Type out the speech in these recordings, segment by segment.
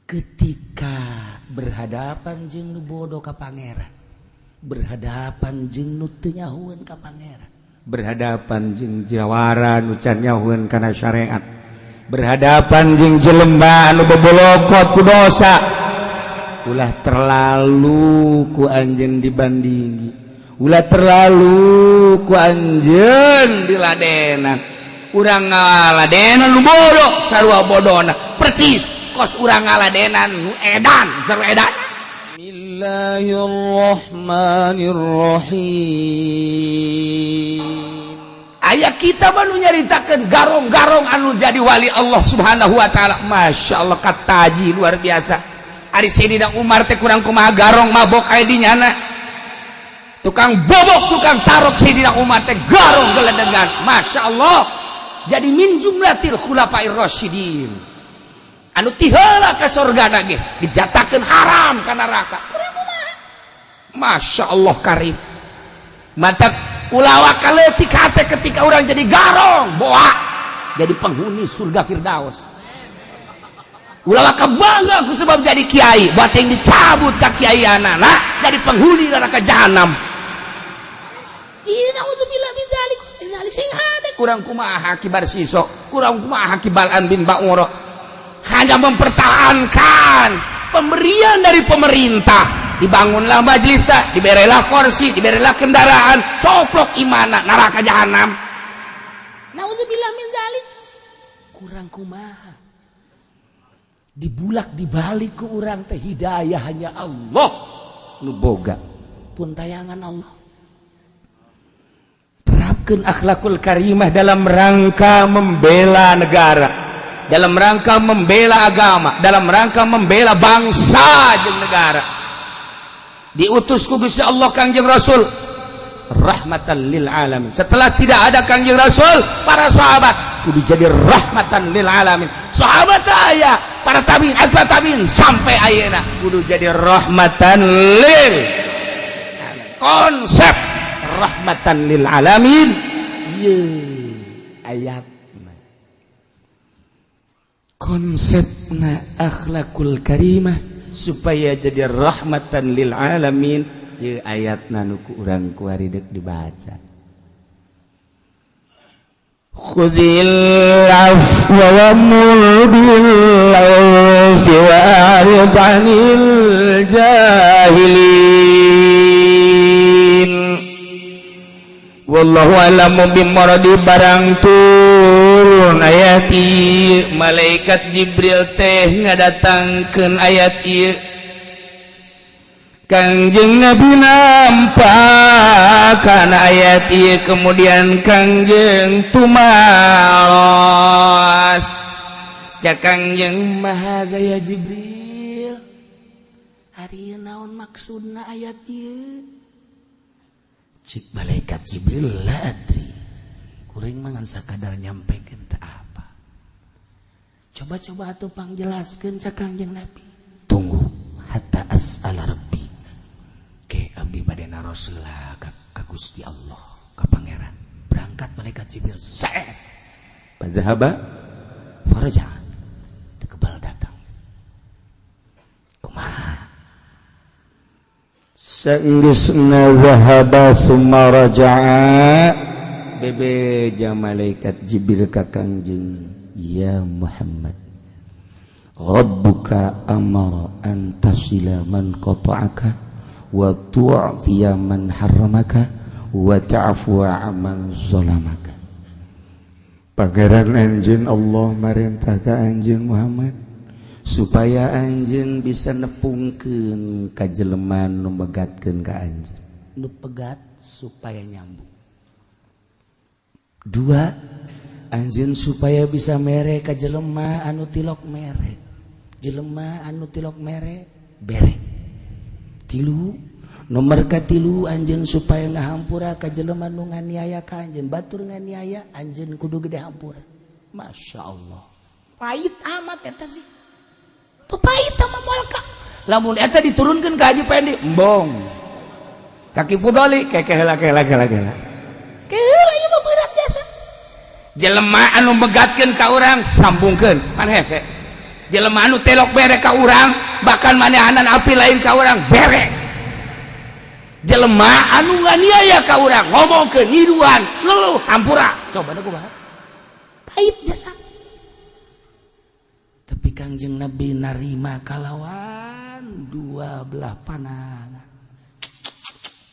Ketika berhadapan jeung nu bodoh ka Pangeran, berhadapan jeung nu teu nyahueun ka Pangeran, berhadapan jeung jawara nu can nyahueun kana syariat, berhadapan jeung jelema anu bebolokot ku dosa, ulah terlalu ku anjeun dibandingi, ulah terlalu ku anjeun diladenan. Urang ngaladenan nu bodoh sarua bodona, percis kos urang ngaladenan nu edan sarua edan. Bismillahirrahmanirrahim. Aya kita nu nyaritakan garong-garong anu jadi wali Allah Subhanahu Wa Ta'ala. Masya Allah, kataji luar biasa. Ari Sayyidina Umar teh kurang kumaha garong, mabok aya di nyana, tukang bobok, tukang tarok. Sayyidina Umar teh garong geledegan, Masya Allah, jadi min jumlatil khulafair rasyidin anu tiheula ka sorga ge dijatakeun haram ka neraka. Kurang kumaha? Masya Allah karim. Mata ulah waka leutik hate ketika orang jadi garong boa jadi penghuni surga Firdaus. Ulah waka bangga ku sebab jadi kiai, buat yang dicabut ka kiai anak jadi penghuni neraka jahanam. Nauzubillah min dzalik, dzalik. Sing hade kurang kumaha kibar siso, kurang kumaha kibalan bin Ba'ura, hanya mempertahankan pemberian dari pemerintah, dibangunlah majelis, tak diberelah kursi, diberelah kendaraan, coplok imana, neraka jahanam. Naudzubillah min dzalik. Kurang kumaha dibulak dibalik ke urang teh, hidayah hanya Allah nu boga pun tayangan Allah. Terapkan akhlakul karimah dalam rangka membela negara, dalam rangka membela agama, dalam rangka membela bangsa jeung negara. Diutus ku Gusti Allah Kangjeng Rasul rahmatan lil alamin. Setelah tidak ada Kangjeng Rasul, para sahabat kudu jadi rahmatan lil alamin. Sahabat aya, para tabiin, atba tabiin, sampai ayeuna kudu jadi rahmatan lil konsep rahmatan lil alamin. Ye ayat konsepna akhlakul karimah supaya jadi rahmatan lil alamin. Ye ayat nu ku urang kuari dek dibaca. Khudil afwa wa'mur bil 'urfi wa'rid 'anil jahilin. Wallahu a'lamu bimuradi. Barang turun ayat ieu, malaikat Jibril teh ngadatangkeun ayat ieu, Kangjeng Nabi nampak kana ayat ieu, kemudian Kangjeng tumaros. Cak Kangjeng, "Maha gaya Jibril, ari naon maksudna ayat ieu?" Cik malaikat Jibril, "La adri, kuring mah ngan sakadar nyampekeun, teu apa." "Coba-coba atuh pangjelaskeun." Cak Kangjeng Nabi, "Tunggu, hatta as'ala rabbi." Ke abdi bade naros heula ka Gusti Allah, ka Pangeran. Berangkat malaikat Jibril saet. Fadzahaba faraja, teu kebal datang. Kumaha? Saenggeusna zahaba summa raja'a, bebeja malaikat Jibril ka Kangjeng, "Ya Muhammad, Rabbuka amara an tasila man qata'aka wa tu'tiya man harramaka wa ta'fuwa amman zalamaka." Pangeran anjeun Allah marentah ka anjeun Muhammad supaya anjeun bisa nepungkeun ka jelema nu megatkeun ka anjeun. Nu pegat supaya nyambung. Dua, anjeun supaya bisa mere ka jelema anu tilok mere, jelema anu tilok mere bere. Tilu, nomor katilu, anjeun supaya ngahampura ka jelema nu nganiaya ka anjeun. Batur nganiaya anjeun kudu gede hampura. Masya Allah, pahit amat eta sih tuh, pahit sama moal ka. Lamun eta diturunkan ke Haji Pendi, embong. Kaki Fudoli keke heula, kela kela kela. Keheula, ieu mah berat biasa. Jelema anu megatkeun ka urang, sambungkeun pan hese. Jelema anu telok bere ka urang, bahkan manehanan api lain ka urang bere. Jelema anu nganiaya ka urang, ngomongkeun niduan, luluh hampura. Coba da kumaha? Pahit jasa. Tapi Kangjeng Nabi narima kalawan dua belah panangan.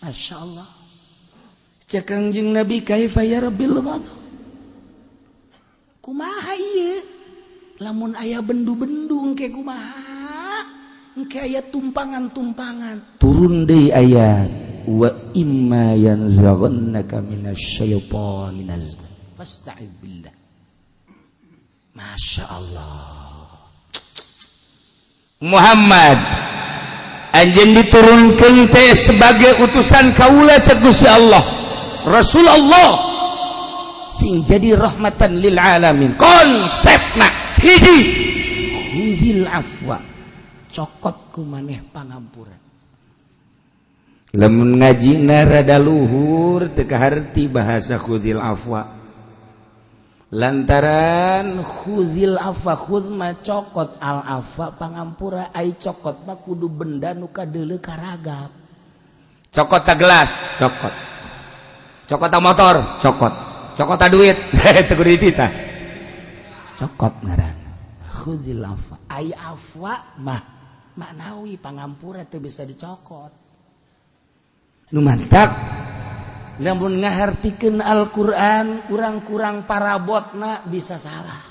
Masya Allah. Cek Kangjeng Nabi, kaifa yarbil ghadab? Kumaha ieu? Lamun aya bendu-bendu engke kumaha? Engke aya tumpangan-tumpangan. Turun deui ayat, wa imma yanzaghannaka minasyaitani nazghun fasta'id billah. Masya Allah. Muhammad, anjeun diturunkeun teh sebagai utusan kaula, cek Gusti Allah, Rasul Allah sing jadi rahmatan lil alamin. Konsepna hiji, khudzil afwa, cokot ku maneh pangampura. Lamun ngajina rada luhur teu kaharti bahasa khudzil afwa, lantaran khudzil afwa, khudz mah cokot, al afwa pangampura, ai cokot mah kudu benda nu kadeuleu karagap. Cokot ta gelas, cokot. Cokot ta motor, cokot. Cokot ta duit, teu kudu dititah. Cokot ngaranna khudzil afwa. Ai afwa mah maknawi, pangampura teu bisa dicokot. Nu mantak lamun ngahartikeun Al-Qur'an urang kurang parabotna bisa salah.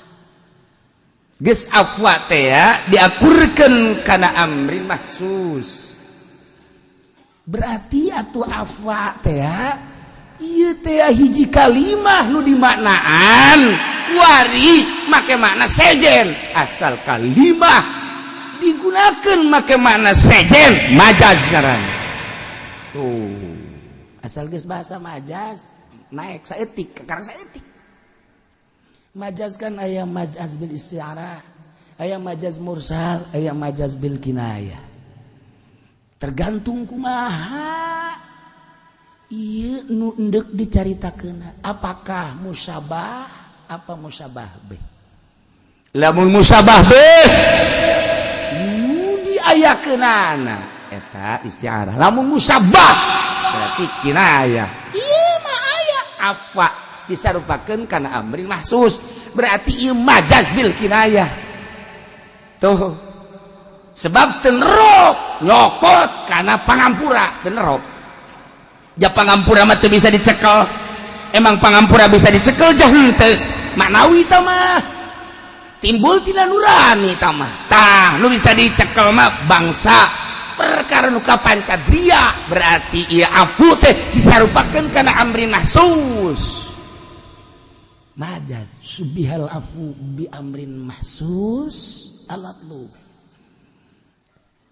Geus afwa teh ya diakurkeun kana amri mahsus. Berarti atuh afwa teh ieu teh hiji kalimah nu dimaknaan wari make makna sejen. Asal kalimah digunakan make makna sejen, majaz ngaran tuh. Asal geus bahasa majaz naik saeutik, karena saeutik majaz kan aya majaz bil isti'arah, aya majaz mursal, aya majaz bil kinayah, tergantung kumaha ieu nu endek dicaritakeun, apakah musyabah apa musyabah bih. Lamun musyabah bih nu diayakeunana eta isti'arah, lamun musyabah berarti kinayah. Ieu mah aya afwa disarupakeun kana amri mahsus, berarti ieu majaz bil kinayah tuh. Sebab tenerok nyokot kana pangampura, tenerok ja pangampura mah teu bisa dicekel. Emang pangampura bisa dicekel? Jah henteu, maknawi ta mah timbul tina nurani ta mah. Tah, nu bisa dicekel mah bangsa perkara nu kapancadria, berarti ieu afu teh disarupakeun kana amri mahsus. Majaz subihal afu bi amrin mahsus alat lu.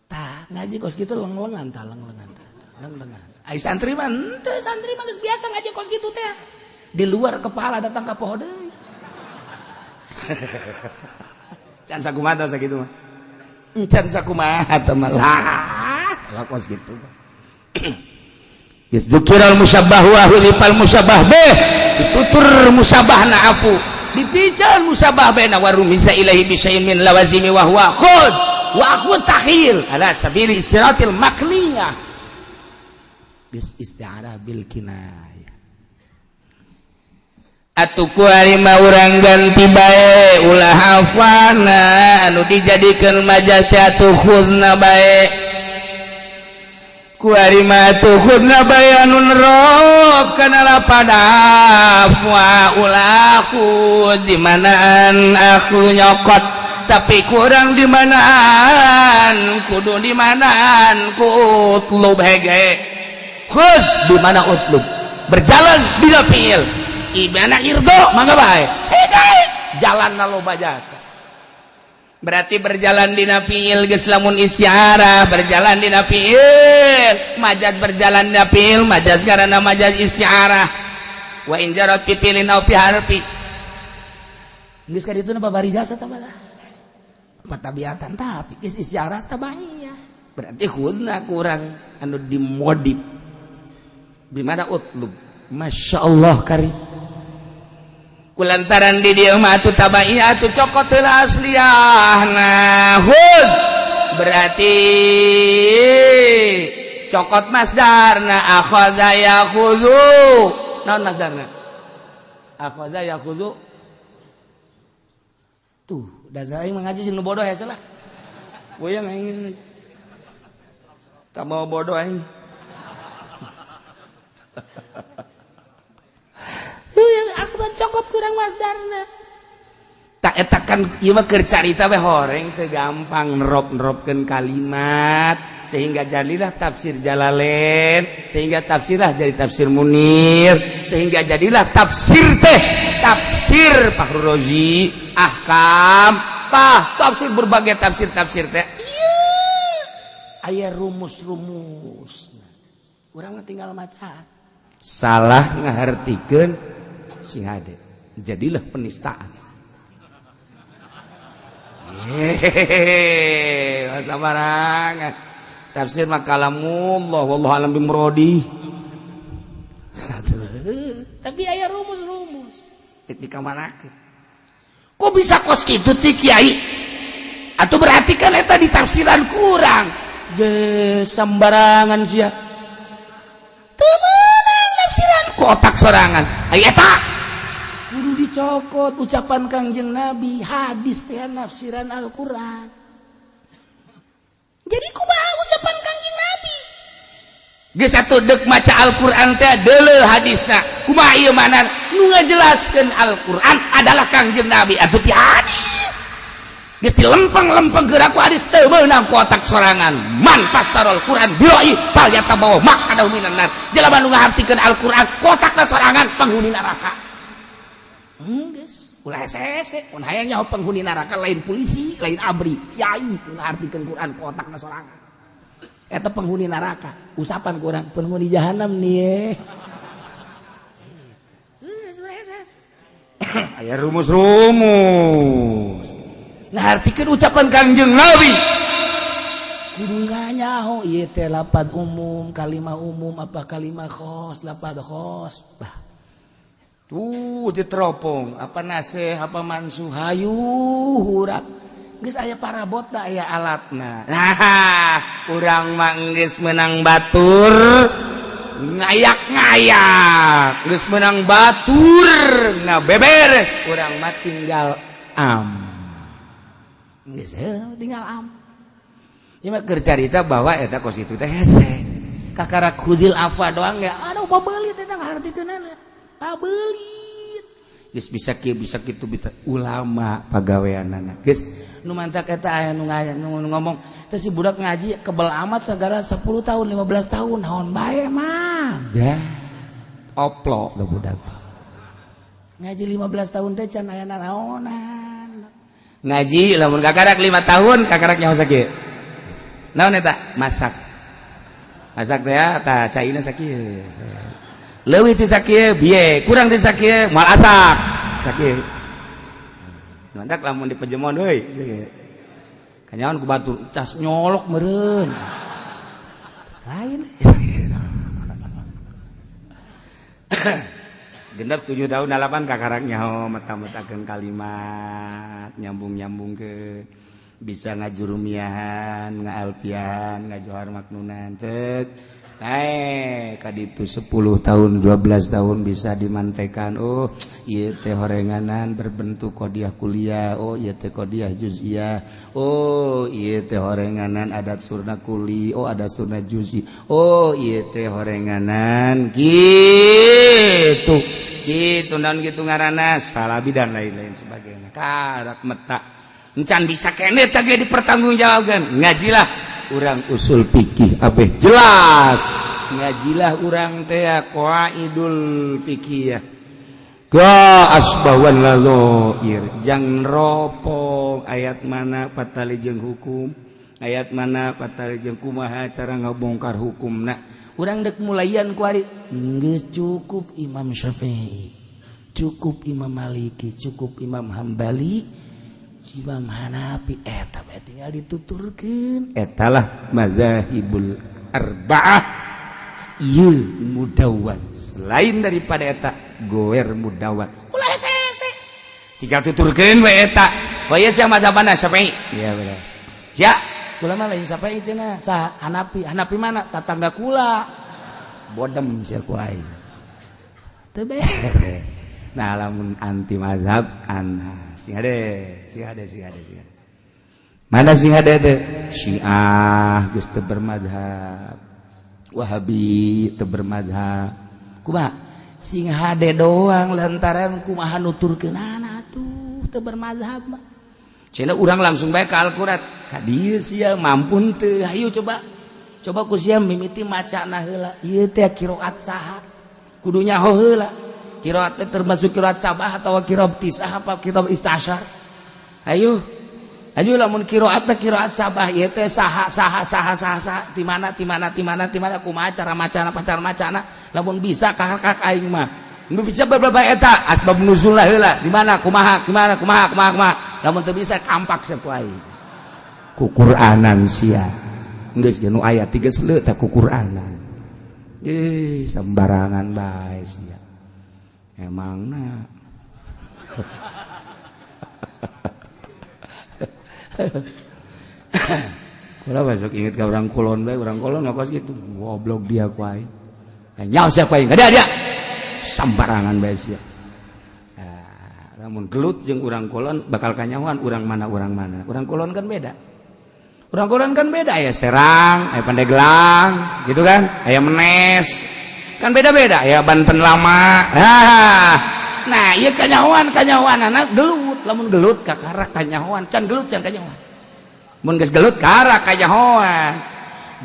Tah, ngaji kos kitu lenglengan tah, lenglengan tah, lenglengan. Ai santri mah henteu, santri mah geus biasa ngaji kos kitu teh, di luar kepala datang ka poho deui. Can sakumaha sakitu mah, encan sakumaha teh mah lah kos kitu. Dzukiral musyabbah wa hudzifal musyabbah bih, ditutur musyabahna afu, dipican musyabbah bihna, wa rumisa ilaihi bi syai'in min lawazimi wa huwa khud wa akhud takhil ala sabili istiratil makniyah. Geus isti'arah bil kinayah. Atuh kuari mah urang ganti bae, ulah afwana anu dijadikeun majaz teh, atuh khudna bae. Kuari mah atuh khudna bae anu nerop kana lapada afwa, ulah khud di manaan aku nyokot, tapi kurang di manaan kudu di manaan ku utlub hege. Khud di mana utlub berjalan bila fiil ibana irdo mangga bae hege jalan na loba jasa. Berarti berjalan dina fiil geus lamun isti'arah berjalan dina fiil majaz, berjalan dina fiil majaz karena majaz isti'arah wa in jarat fi fi'lin aw fi harfi. Geus ka ditu babari jasa tah malah patabiatan, tapi geus isti'arah tabaiyah. Berarti khudna kurang anu dimodif di mana utlub. Masya Allah kari. Kulantaran di dieu mah atuh tabaiyah, atuh cokot heula asliyahna. Khudz berarti cokot masdarna, akhadha yakhudzu. Naon masdarna? Akhadha yakhudzu. Tuh, dasar aing ngaji jeung nu bodoh hese lah. Goyang aing. Tak mau bodoh aing. Tuh yang aku cokot kurang masdarna. Tak eta kan ieu mah keur carita we, horeng teu gampang nerop-neropkeun kalimat sehingga jadilah tafsir Jalalain, sehingga tafsirlah jadi tafsir Munir, sehingga jadilah tafsir teh tafsir Fahrul Razi, ahkam, pah tafsir, berbagai tafsir-tafsir teh. Ieu aya rumus-rumus. Urang mah tinggal maca. Salah ngahartikeun sing hade. Jadilah penistaan. Hehehe, sabarangan. Tafsir mah kalamullah, wallahu alam bimuradi. Tapi aya rumus-rumus. Tik dikamanakeun. Kok bisa kos kitu ti kiai? Atau berarti kan eta ditafsiran kurang. Je sembarangan sia. Teu meunang tafsiran ku otak sorangan. Aya eta kudu dicokot ucapan Kangjeng Nabi, hadis teh nafsiran Al-Qur'an. Jadi kumaha ucapan Kangjeng Nabi? Geus atuh deuk maca Al-Qur'an teh deuleu hadisna. Kumaha ieu mana? Nu ngajelaskeun Al-Qur'an adalah Kangjeng Nabi atuh ti hadis. Geus dilempeng-lempeng geura ku hadis, teu meunang ku otak sorangan. Man fassaral Qur'an bi ra'yi falyatabawwa maq'adahu minan nar. Jelema nu ngahartikeun Al-Qur'an ku otakna sorangan, penghuni neraka. Geus ulah hese-hese, mun hayang nyaho penghuni neraka lain polisi, lain ABRI, kiai nu ngahartikeun Quran ku otakna sorangan. Eta penghuni neraka, usapan ku urang penghuni jahanam nih ye. Geus ulah hese-hese. Aya rumus-rumus. Ngahartikeun ucapan Kangjeng Nabi kudu nyaho ieu teh lapad umum, kalimah umum apa kalimah khos, lapad khos. Bah. Tuh diteropong, apa nasih, apa mansuh, hayu urang geus aya parabotna, aya alatna. Nah, urang mah geus menang batur ngayak-ngayak, geus menang batur ngabeberes, urang mah tinggal am. Geus tinggal am. Ieu mah keur carita bahwa eta kos itu teh hese. Kakara khudil afwa doang ya, aduh, pabeulit eta ngahartikeunana. Pabelit. Geus bisa kieu, bisa kitu, bisa ulama pagaweanana. Geus nu mantak eta aya nu ngomong teh si budak ngaji kebel amat sagara 10 tahun, 15 tahun, naon bae mah. Dah oplok da budak. Ngaji 15 tahun teh can aya nanaonan. Ngaji lamun kakarak 5 tahun kakarak nyaho sakieu. Naon eta? Masak. Masak teh ya tah caina sakieu. Leuwih ti sakieu bieu, kurang ti sakieu moal asak. Sakieu. Mantak lamun dipejemon euy sakieu. Kanyawan ku batur tas nyolok meureun. Lain. Genep 7 tahun 8 kakarak nyaho meta-metakeun kalimat, nyambung-nyambung ke bisa ngajurumiahan, ngaalfiahan, ngajohar maknunan tek. Naik kaditu 10 tahun 12 tahun bisa dimantekan. Oh ieu teh horenganan berbentuk qodiyah kuliah, oh ieu teh qodiyah juz'iyah, oh ieu teh horenganan adat surna kuli, oh adat surna juz'i, oh ieu teh horenganan gitu gitu naon gitu ngaranna salabi dan lain-lain sebagainya. Karak meta encan bisa kene teh ge dipertanggungjawabkeun. Ngajilah urang usul fikih abeh jelas, ngajilah urang teh qaidul fikih ga asbawan lazoir, jang ropong ayat mana patali jeung hukum, ayat mana patali jeung kumaha cara ngabongkar hukumna. Urang dek mulayan kuari geus cukup Imam Syafi'i, cukup Imam Maliki, cukup Imam Hambali, Imam Hanafi, eta bae tinggal dituturkeun. Etalah mazahibul arba'ah ieu mudawan. Selain daripada eta goer mudawan. Ulah hese-hese. Tinggal tuturkeun we eta. Oh iya, sia mazhabna Syafi'i. Iya bener. Sia Kula mah lain Syafi'i cenah. Saha? Hanafi. Hanafi mana? Tatangga kula. Bodem sia ku aing. Teu beres. Nah, lamun anti mazhab ana sing hade, sing hade, sing hade, sing hade. Mana sing hade teh? Syiah geus teu bermadhab. Wahabi teu bermadhab. Kumaha? Sing hade doang lantaran kumaha nuturkeunana tuh teu bermadhab mah. Cenah urang langsung bae ka Al-Qur'an. Ka dieu sia mampu teu? Ayo coba. Coba ku sia mimiti macana heula. Ieu teh qiraat saha? Kudu nyaho heula. Qiraat teh termasuk qiraat sabah atau qiraat tisah apa qiraat istasyar? Ayo. Ayo, lamun qiraat teh qiraat sabah ieu teh saha, saha, saha, saha, saha, di mana, di mana, di mana, di mana, kumaha cara macana, pacar macana? Lamun bisa kakak aing mah nu bisa beberapa eta asbab nuzul lah heula, di mana, kumaha, kumaha, kumaha, kumaha, kumaha. Lamun teu bisa, kampak sia ku aing ku Qur'anan sia. Geus nu aya tiga sele tak ku Qur'anan. Eh, sembarangan bae sia emangna. Kula masuk inget ke orang kulon bae, orang kulon mah kos gitu. Goblok dia ku aing. Nyaho sia ku aing. Dia dia. Sembarangan bae sia. Nah, lamun gelut jeung urang kulon bakal kanyahoan urang mana, urang mana. Urang kulon kan beda. Urang kulon kan beda, aya Serang, aya Pandeglang, gitu kan? Aya Menes. Kan beda-beda, aya Banten lama. Nah, nah ieu kanyahoan, kanyahoan anak gelut. Lamun gelut kakara kanyahoan, can gelut can kanyahoan. Mun geus gelut kakara kanyahoan.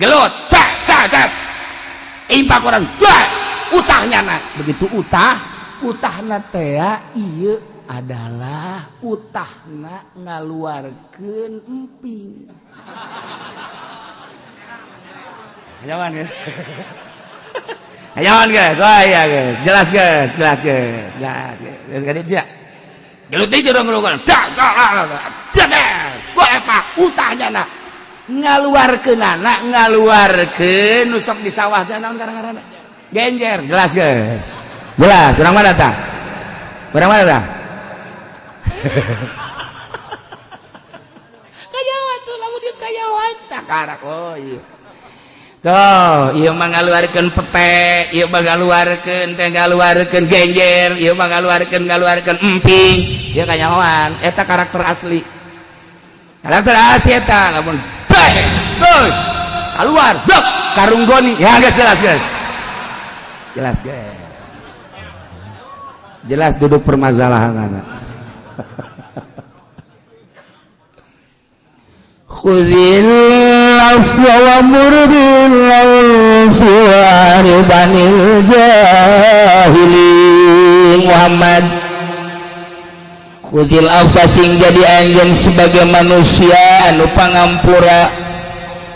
Gelut, cak cak cak. Impak orang, cak, utahnya na. Begitu utah, utahna teh ieu adalah utahna ngaluarkeun emping. Kanyahoan guys. Kanyahoan guys. Oh iya guys, jelas guys, jelas guys. Jelas guys. Geus ka dieu. Gelut deui urang gelut. Cak cak cak. Wah, apa utahnya na ngaluarkeun anak ngaluarkeun nu sok di sawah teh naon ngaranna? Genjer, jelas guys. Jelas, urang mana tah? Urang mana tah? Kanyahoan tuh lamun geus kanyahoan takarak. Oh iya. Tuh, ieu mah ngaluarkeun pete, ieu mah ngaluarkeun teh ngaluarkeun genjer, ieu mah ngaluarkeun ngaluarkeun emping. Ieu kanyahoan, eta karakter asli. Karakter asli eta lamun beh, tuh, keluar, blok, karung goni. Ya guys, jelas guys. Jelas guys. Jelas duduk permasalahan anak. Khuzil afwa wa'mur bil 'urfi wa'rid 'anil jahilin. Muhammad, khuzil afwa, sing jadi anjeun sebagai manusia anu pangampura,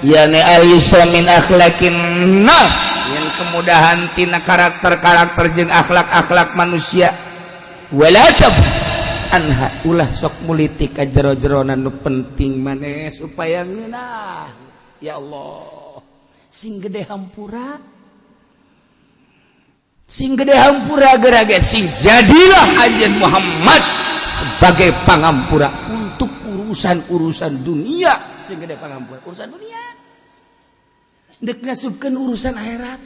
yani al yusra min akhlaqin nas, yang kemudahan tina karakter-karakter jeung akhlak-akhlak manusia. Wala tab anha, ulah sok mulitik ka jero-jerona nu penting maneh supaya ngeunah. Ya Allah, sing gede hampura, sing gede hampura geura ge sing jadilah anjeun Muhammad sebagai pangampura untuk urusan-urusan dunia. Sing gede pangampura urusan dunia, dek ngasupkeun urusan akhirat.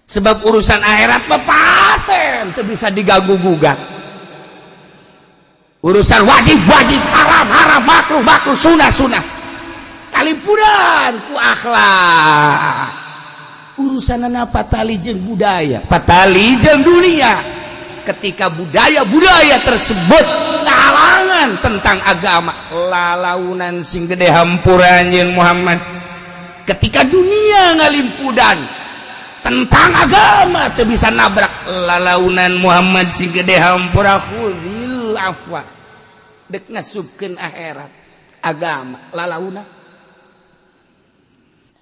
Sebab urusan akhirat mah paten teu bisa diganggu gugat. Urusan wajib wajib, haram haram, makruh makruh, sunah sunah, kalipuran ku akhlak. Urusan patali jeung budaya, patali jeung dunia. Ketika budaya-budaya tersebut ngalangan tentang agama, lalaunan sing gede hampura anjeun Muhammad. Ketika dunia ngalimpudan tentang agama teu bisa nabrak, lalaunan Muhammad sing gede hampura. Khuzil afwa, dek ngasupkeun akhirat agama lalauna.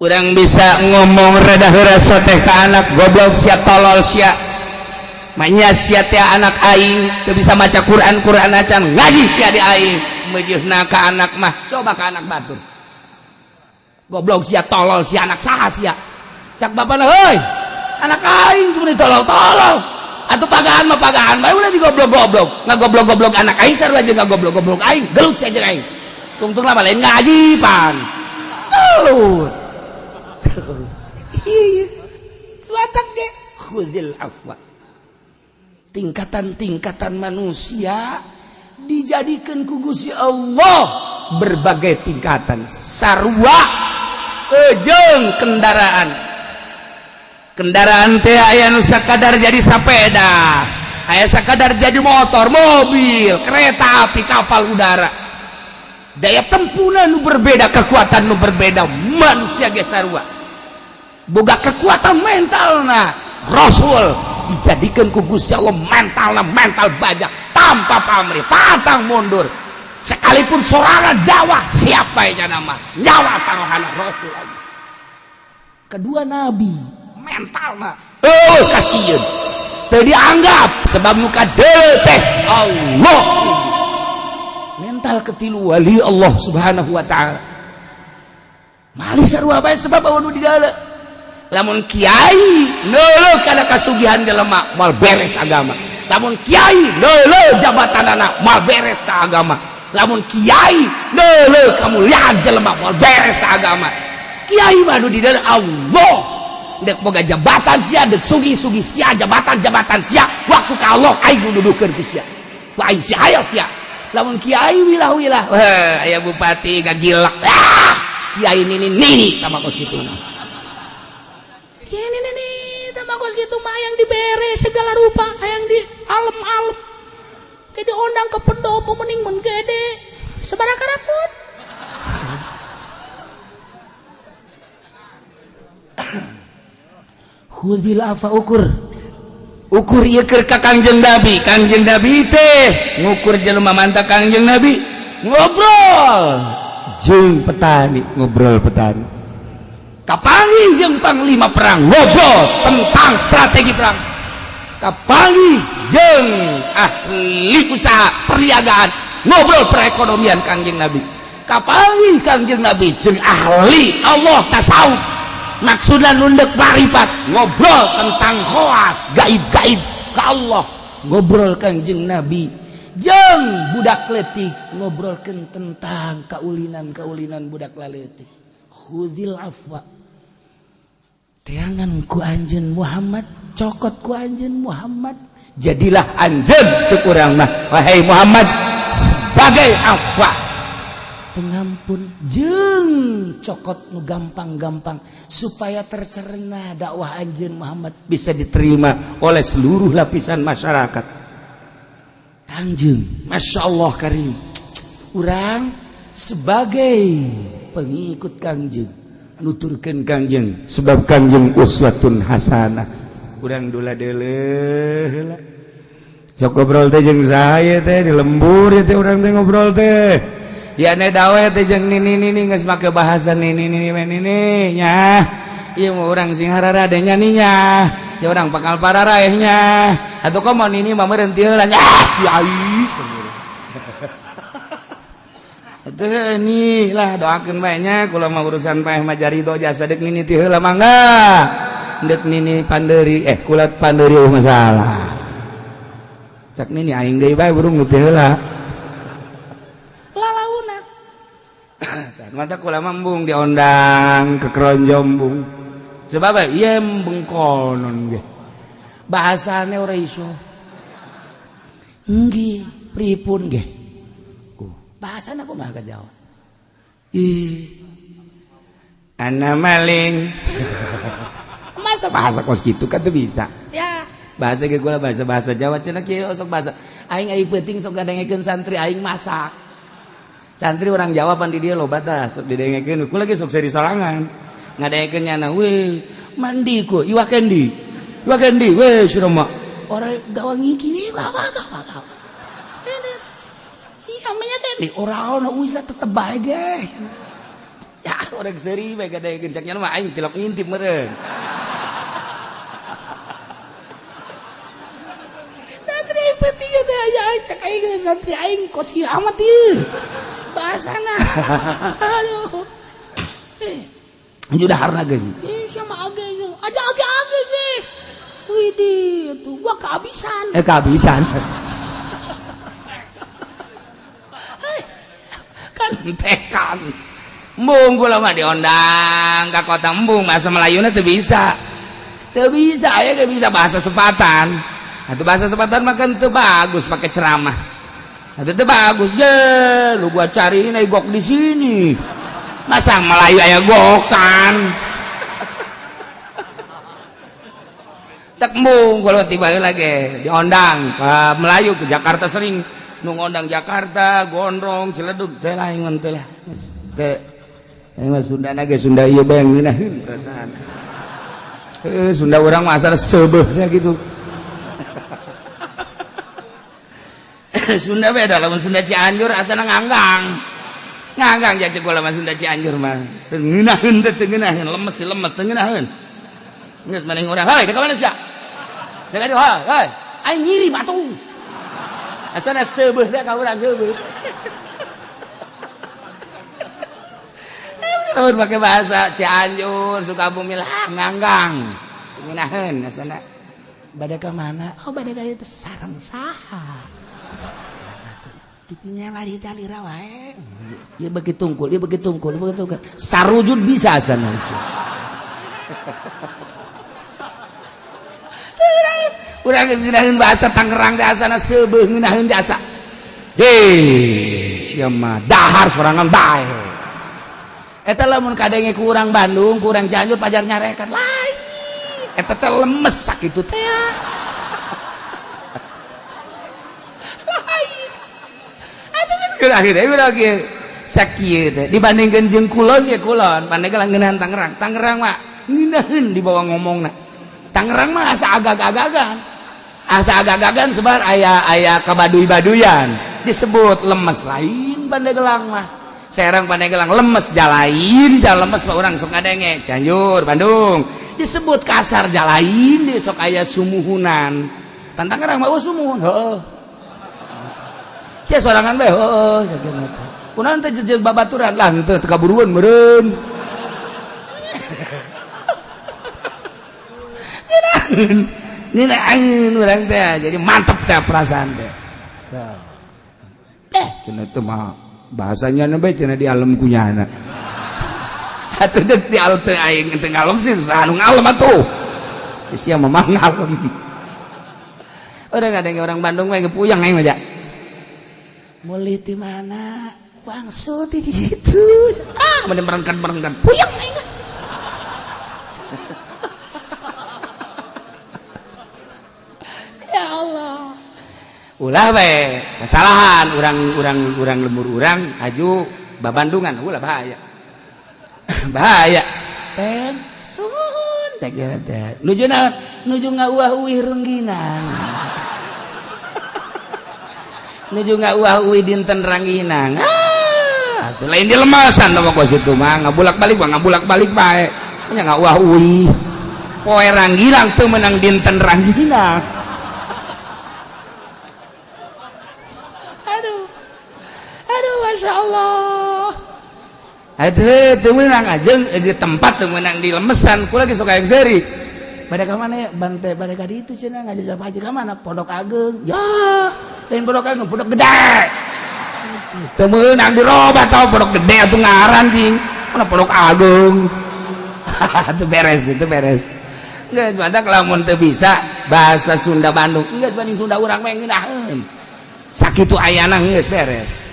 Urang bisa ngomong rada heureuy teh ka anak, "Goblok sia, tolol sia, manya sia teh anak aing teu bisa maca Quran, Quran acan ngaji sia di aing." Meujeuhna ka anak mah, coba ka anak batur, "Goblok sia, tolol sia, anak saha sia?" Cak bapana, "Heuy, anak aing cuma ditolol-tolol." Atuh pagahan mah pagahan bae ulah digoblok-goblok. Ngagoblok-goblok anak aing sarua jeung ngagoblok-goblok aing, gelut sia jeung aing. Tungtung lah lain ngaji pan. Gelut. Iya. Suatak ge khuzil afwa. Tingkatan-tingkatan manusia dijadikan ku Gusti Allah berbagai tingkatan sarua ejeng kendaraan. Kendaraan teh aya nu sakadar jadi sepeda, aya sakadar jadi motor, mobil, kereta api, kapal udara. Daya tempuhna nu berbeda, kekuatan nu berbeda, manusia ge sarua boga kekuatan mentalna. Rasul dijadikan ku Gusti Allah mentalna mental baja, tanpa pamrih, pantang mundur sekalipun sorangan dakwah siapa yang nama nyawa taruhana Rasul Allah. Kedua nabi mentalna oh kasieun teu dianggap sebab nu kadeuleu teh Allah. Mental ketilu wali Allah Subhanahu wa taala mali sarua bae sebab nu di dalam. Lamun kiai neuleuh kana kasugihan jelema moal beres agama, lamun kiai neuleuh jabatan anak moal beres ka agama, lamun kiai neuleuh kamuliaan jelema moal beres ka agama. Kiai mah nu di dalam Allah, dek boga jabatan sia, dek sugi-sugi sia, jabatan-jabatan sia, waktu ka Allah aing nu dudukeun ku sia, ku aing sia hayo sia. Lamun kiai wilah-wilah, wah aya bupati gagilak, ah kiai nini nini tama kos kitu. Kiai nini nini tama kos kitu mah yang dibere segala rupa, yang di alem-alem. Ke diundang ke pendopo mending mun gede. Sabaraha karapun. Khuzil afa ukur. Ukur ieu keur ka Kangjeng Nabi. Kangjeng Nabi teh ngukur jelema mantap Kangjeng Nabi ngobrol jeung petani, ngobrol petani. Kapanggih jeung panglima perang ngobrol tentang strategi perang. Kapanggih jeung ahli usaha perniagaan ngobrol perekonomian Kangjeng Nabi. Kapanggih Kangjeng Nabi jeung ahli Allah tasawuf maksudna nundek marifat ngobrol tentang khawas gaib-gaib ke Allah. Ngobrol Kangjeng Nabi jeung budak leutik ngobrolkeun tentang kaulinan-kaulinan budak leutik. Khuzil afwa, teangan ku anjeun Muhammad, cokot ku anjeun Muhammad, jadilah anjeun cek urang mah wahai Muhammad sebagai afwa pengampun jeung cokot nu gampang-gampang supaya tercerna dakwah anjeun Muhammad bisa diterima oleh seluruh lapisan masyarakat. Kangjeng Masya Allah karim, urang sebagai pengikut Kangjeng nuturkeun Kangjeng sebab Kangjeng uswatun hasanah. Urang dula deuleuh heula sok ngobrol teh jeung saya teh di lembur teh urang teh ngobrol teh ya ne dawe teh jeung nini nini geus make bahasa nini nini nini nya ieu mah urang sing hararade nya nya ya urang bakal pararaeh nya atuh komo nini mah meureun teu heula nya kiai atuh ni lah doakeun bae nya kula mah urusan paeh mah jarido jasa deuk nini ti heula mangga deuk nini panderi kulat panderi masalah cak nini aing deui bae burung nu teu heula Lalauna. Mata kula mah embung diondang ke keronjong bung sebab ieu bengkonon ge bahasane ora iso nggih pripun ge bahasana kumaha ka Jawa ih ana maling masa bahasa kos kitu kan teu bisa ya bahasa ge kula bahasa Jawa cenah kieu sok bahasa aing ai peuting sok ngadengekeun santri aing masak. Santri orang Jawa pan di dia loba tah sok didengekeun kula ge sok seri sorangan ngadengekeun nyana we mandi ku iwak kendi iwak kendi we cenah mah ora gawang iki gawa gawa gawa iya namanya kendi ora ono wis tetep bae ge ya urang seuri bae ngadengekeun cak nyana mah aing tilok ngintip meureun. Santri aing penting teh aya cek aing santri aing kos ieu amat ieu bahasana aduh udah harna ge ih sama age aja age age sih. Idi tuh gua kehabisan. Kehabisan. Kan tekan. Embung kula mah diondang ka kota embung bahasa Melayuna teu bisa. Teu bisa, aya ge bisa bahasa Sepatan. Atuh bahasa Sepatan mah kan teu bagus pakai ceramah. Atuh teu bagus je, lu gua cariin aya gok di sini. Masa Melayu aya gokan. Tak embung kalau tiba lagi diondang ke Melayu ke Jakarta sering nu ngondang Jakarta, Gondrong, Ciledug teh lain mah teh lah. Teh aing mah Sunda na ge Sunda ieu bae ngeunaheun perasaan. Heuh Sunda urang mah asal seubeuh teh gitu. Sunda beda lamun Sunda Cianjur asana nganggang. Nganggang ja ceuk mah Sunda Cianjur mah. Teu ngeunaheun teh teu ngeunaheun, lemes sih lemes teu ngeunaheun. Geus maneh urang, heuy, ka mana sia? Deuk ka dieu, heuy. Aing ngirim atuh. Asana seubeuh teh ka urang seubeuh. Lamun make bahasa Cianjur, Sukabumi lah nganggang. Teu ngeunaheun asana. Bade ka mana? Oh bade ka dieu teh sareng saha? Ditinggal lari dalira wae. Ieu beuki tungkul, ieu beuki tungkul, ieu beuki tungkul. Sarujud bisa asana. Urang geus ngeunaheun bahasa Tangerang teh asana seubeuh ngeunaheun jasa. Hei, sia mah dahar sorangan bae. Eta lamun kadenge ku urang Bandung, ku urang Cianjur pajar nyarekan lain. Eta teh lemes sakitu teh. Lain. Atuh geus ngeunaheun urang ge sakieu teh dibandingkeun jeung kulon ye kulon, Pandeglang ngeunaheun Tangerang. Tangerang mah ngeunaheun dibawa ngomongna. Tangerang mah asa agag-agagan. Asa agag-agagan sebar aya-aya kabaduy-baduyan disebut lemes lain Pandeglang mah. Serang Pandeglang lemes jalain, jalan lemes mah urang sok ngadenge Cianjur, Bandung disebut kasar jalain di sok aya sumuhunan. Tan Tangerang mah sumuhun, heueuh. Sia sorangan bae heueuh sakieu teh. Kunaon teh jeung babaturan lah henteu teu kaburuan meureun. Nina aing urang teh jadi mantep teh perasaan teh. Cenah teh mah bahasanya na bae cenah di alam kunyana. Atuh deuk di alam teh aing teh ngalem sih susah anu ngalem atuh. Sia mah ngalem. Urang ada orang Bandung mah puyeng aing mah ja. Mulih ti mana? Wangsul ti ditu. Ah, mending berengkan-berengkan puyeng aing. Ya Allah. Ulah bae kesalahan urang-urang lembur urang aju babandungan ulah bahaya. Bahaya. Pensun sakieu teh. Nuju naon? Nuju ngauah-uih rengginang. Nuju ngauah-uih dinten rangginang. Ah, atuh lain di lemasan mah kos itu mah ngabulak-balik mah ngabulak-balik bae. Nya ngauah-uih. Poe rangginang teu meunang dinten rangginang. Aduh, Masya Allah. Aduh, teu meunang ajeng di tempat teu meunang di lemesan kula ge sok aya seuri. Bade ka mana ya? Bante bade ka ditu cenah ngajajah haji ka mana? Pondok Ageng. Ya, lain Pondok Ageng, Pondok Gede. Teu meunang dirobah tau Pondok Gede atuh ngaran cing. Mana Pondok Ageng. Itu beres, itu beres. Geus badak lamun teu bisa bahasa Sunda Bandung. Geus banding Sunda urang mah ngeunaheun. Sakitu ayana geus beres.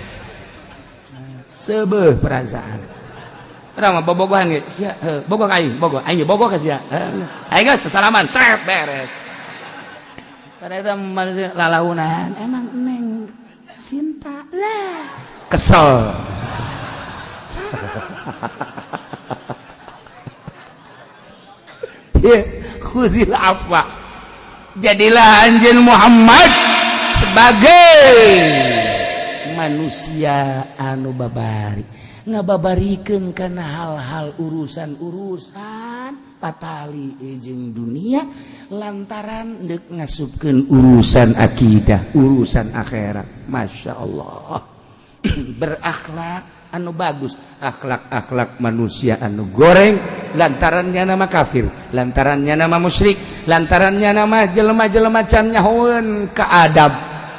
Seubeuh perasaan. Urang mah bobogohan ge, sia heuh, bogoh ka aing, bogoh. Aing ge bogoh ka sia. Aing geus sasalaman, srep beres. Pada eta manusia lalaunan, emang neng cinta lah. Kesel. Khudil afwa. Jadilah anjeun Muhammad sebagai manusia anu babari, ngababarikeun kana hal-hal urusan-urusan patali jeung dunia lantaran deuk ngasupkeun urusan akidah, urusan akhirat. Masya Allah. Berakhlak anu bagus, akhlak-akhlak manusia anu goreng, Lantaran nyana mah kafir, lantaran nyana mah musyrik, lantaran nyana mah jelema-jelema can nyahoeun ka adab.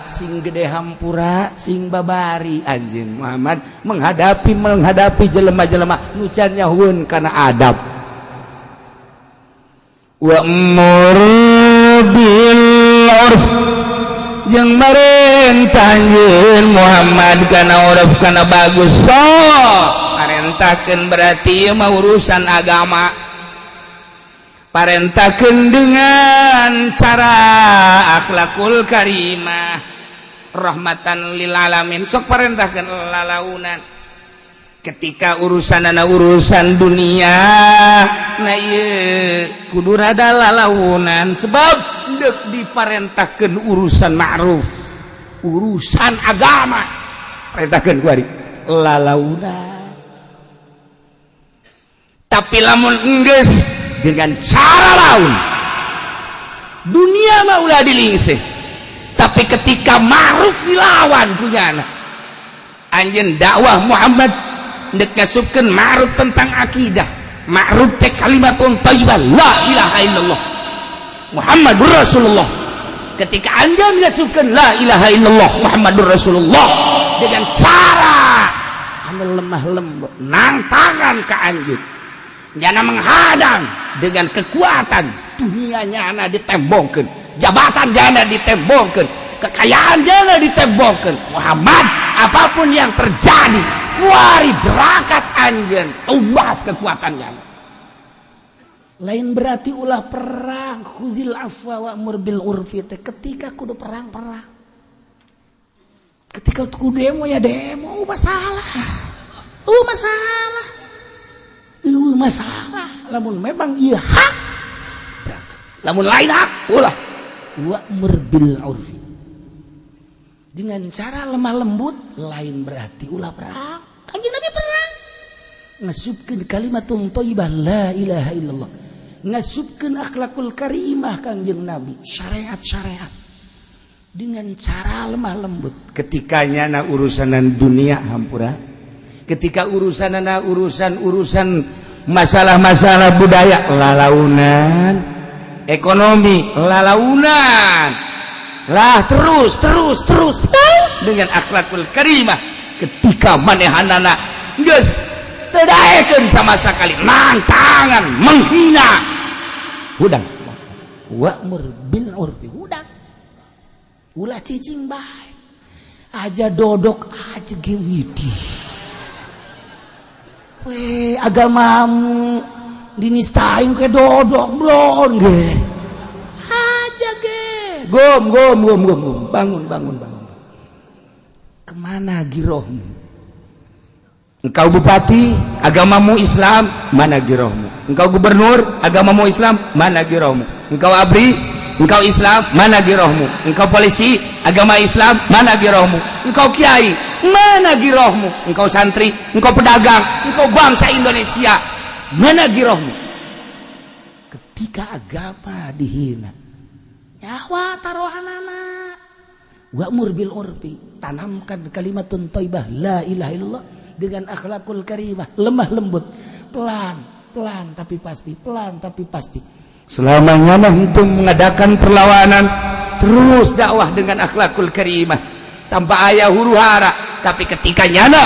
Sing gede hampura, sing babari anjeun Muhammad menghadapi menghadapi jelema-jelema nu can nyahoeun kana adab. Wa'mur bil urf, jeung marentah anjeun Muhammad kana urf, kana bagus. Sok parentahkeun, berarti ieu mah urusan agama. Parentahkeun dengan cara akhlakul karimah, rahmatan lil alamin. Sok parentahkeun lalaunan ketika urusan anak urusan dunia. Nah, ieu kudu rada lalaunan, sebab dek diparentahkeun urusan ma'ruf, urusan agama. Parentahkeun ku ari lalaunan. Tapi lamun enggeus dengan cara laun, dunia mah ulah dilingseh. Tapi ketika ma'ruf dilawan punya anak anjeun, dakwah Muhammad ndek ngasupkeun ma'ruf tentang akidah. Ma'ruf teh kalimatun thayyibah, la ilaha illallah Muhammadur Rasulullah. Ketika anjeun ngasupkeun la ilaha illallah Muhammadur Rasulullah dengan cara anu lemah lembut, nangtangan ka anjeun, nyana menghadang dengan kekuatan dunia, nyana ditembongkeun, jabatan nyana ditembongkeun, kekayaan nyana ditembongkeun. Muhammad, apapun yang terjadi, kuari berangkat anjeun tumbas kekuatannya. Lain berarti ulah perang. Khuzil afwa wa'mur bil urfi teh ketika kudu perang, perang. Ketika kudu demo, ya demo. Masalah, masalah, masalah. Lamun memang iya hak, berangkat. Lamun lain hak, ulah. Wa'mur bil urfi dengan cara lemah lembut, lain berarti ulah perang. Kanjeng Nabi perang, ngasupkeun kalimatun thayyibah, la ilaha illallah, ngasupkeun akhlakul karimah. Kanjeng Nabi syariat-syariat dengan cara lemah lembut. Ketika nyana urusanan dunia, hampura. Ketika urusan urusan urusan masalah-masalah budaya, lalaunan. Ekonomi, lalaunan lah. Terus terus terus dengan akhlakul karimah. Ketika manehanana geus teu daekeun sama sekali, tangan menghina, hudang. Wa'mur bil urfi, hudang, ulah cicing bae aja, dodok aja ge widih we. Agamamu dinistain ke dodok blon ge aja ge. Gom gom gom gom gom, bangun bangun bangun. Kemana girohmu? Engkau bupati, agamamu Islam, mana girohmu? Engkau gubernur, agamamu Islam, mana girohmu? Engkau ABRI, engkau Islam, mana girohmu? Engkau polisi, agama Islam, mana girohmu? Engkau kiai, mana girohmu? Engkau santri, engkau pedagang, engkau bangsa Indonesia, mana girohmu? Ketika agama dihina, nyawa taruhanana. Wa'mur bil urfi, tanamkan kalimatun thayyibah, la ilaha illallah, dengan akhlakul karimah, lemah lembut, pelan pelan tapi pasti, pelan tapi pasti. Selamanya mah untuk mengadakan perlawanan, terus dakwah dengan akhlakul karimah tanpa aya huru hara. Tapi ketika nyana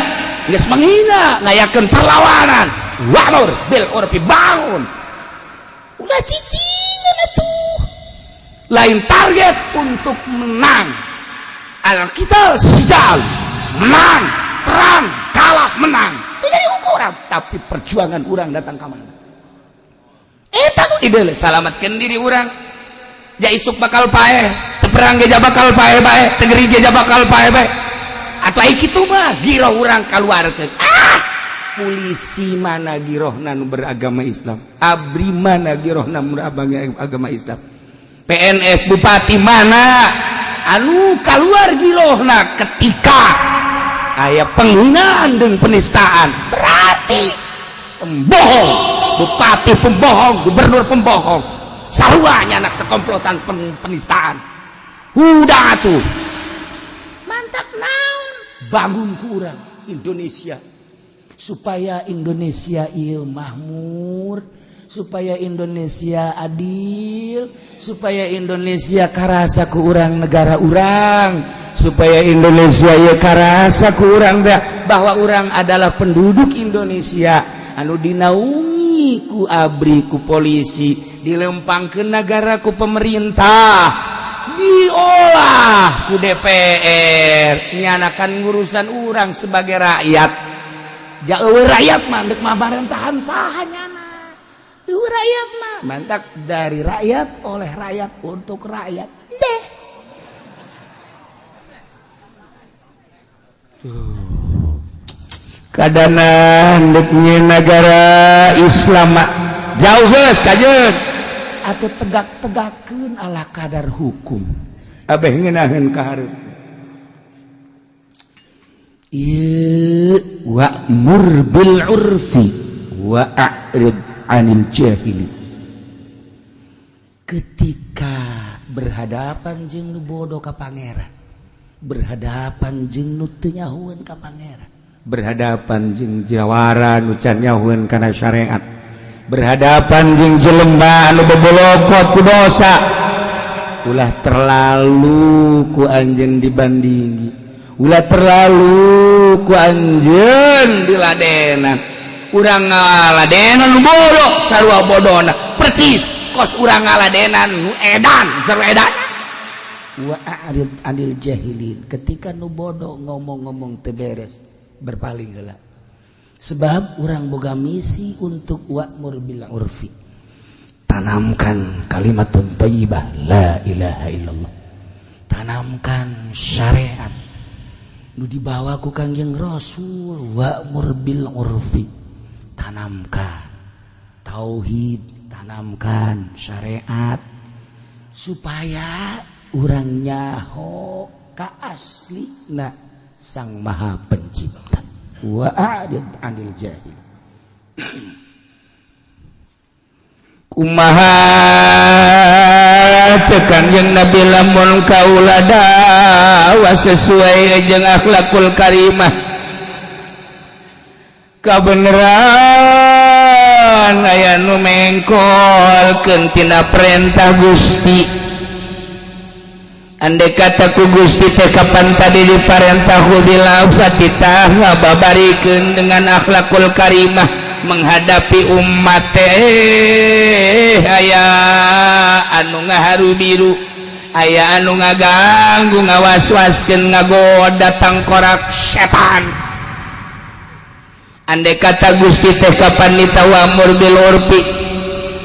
geus menghina, ngayakeun perlawanan, wa'mur bil urfi, bangun. Ulah cicingan atuh. Lain target untuk menang, al-qital sijal, menang perang, kalah menang tidak diukur, tapi perjuangan orang datang ke mana. Eta nu ide salamatkan diri orang. Ja isuk bakal paeh, teu perang ge bakal paeh bae, teu gering ge bakal paeh bae. Atau ai kitu mah giroh urang kaluarkeun. Ah, polisi mana girohna nu beragama Islam? ABRI mana girohna nu beragama Islam? PNS, bupati mana anu keluar girohna ketika aya penghinaan dan penistaan? Berarti pembohong, bupati pembohong, gubernur pembohong, saruanya anak sekomplotan penistaan. Udah tuh. Mantap naon? Bangun ku urang Indonesia supaya Indonesia ieu makmur. Supaya Indonesia adil, supaya Indonesia karasa ku urang negara urang, Supaya Indonesia ya karasa ku urang teh bahwa urang adalah penduduk Indonesia anu dinaungi ku ABRI, ku polisi, dilempangkeun negara ku pemerintah, diolah ku DPR, nyanakan ngurusan urang sebagai rakyat. Jauh rakyat mah dek pamarentahan saha nyana? Rakyat mah. Mantap, dari rakyat, oleh rakyat, untuk rakyat deh. Tuh kadana dek negara Islam jauh geus kajeun. Atau tegak-tegakeun ala kadar hukum. Abeh ngeunaheun ka hareup. Ieu wa'mur bil urfi wa a'rid anil jahili. Ketika berhadapan jeung nu bodoh ka pangeran, berhadapan jeung nu teu nyahoeun ka pangeran, berhadapan jeung jawara nu can nyahoeun kana syariat, berhadapan jeung jelema anu bebolokot ku dosa, ulah terlalu ku anjeun dibandingi, ulah terlalu ku anjeun diladenan. Urang ngaladenan nu bodoh sarua bodona percis kos urang ngaladenan nu edan sarua edan. Wa a'rid anil jahilin. Ketika nu bodoh ngomong-ngomong teu beres, berpaling heula, sebab urang boga misi untuk wa'mur bil urfi, tanamkan kalimatun thayyibah la ilaha illallah, tanamkan syariat nu dibawa ku Kangjeng Rasul. Wa'mur bil urfi, tanamkan tauhid, tanamkan syariat supaya urang nyaho ka aslina Sang Maha Pencipta. Wa a'rid 'anil jahil. Kumaha ceuk Kangjeng Nabi lamun kaula dakwah sesuai jeung akhlakul karimah, kabeneran aya nu mengkolkeun tina perintah Gusti. Andai kata ku Gusti teh kapan tadi diparentah khudil afwa, titah ngababarikeun dengan akhlakul karimah menghadapi umat teh, aya anu ngaharu biru, aya anu ngaganggu, ngawas-waskeun, ngagoda tangkorak setan. Andai kata Gusti teh kapan ditawamur bil urfi,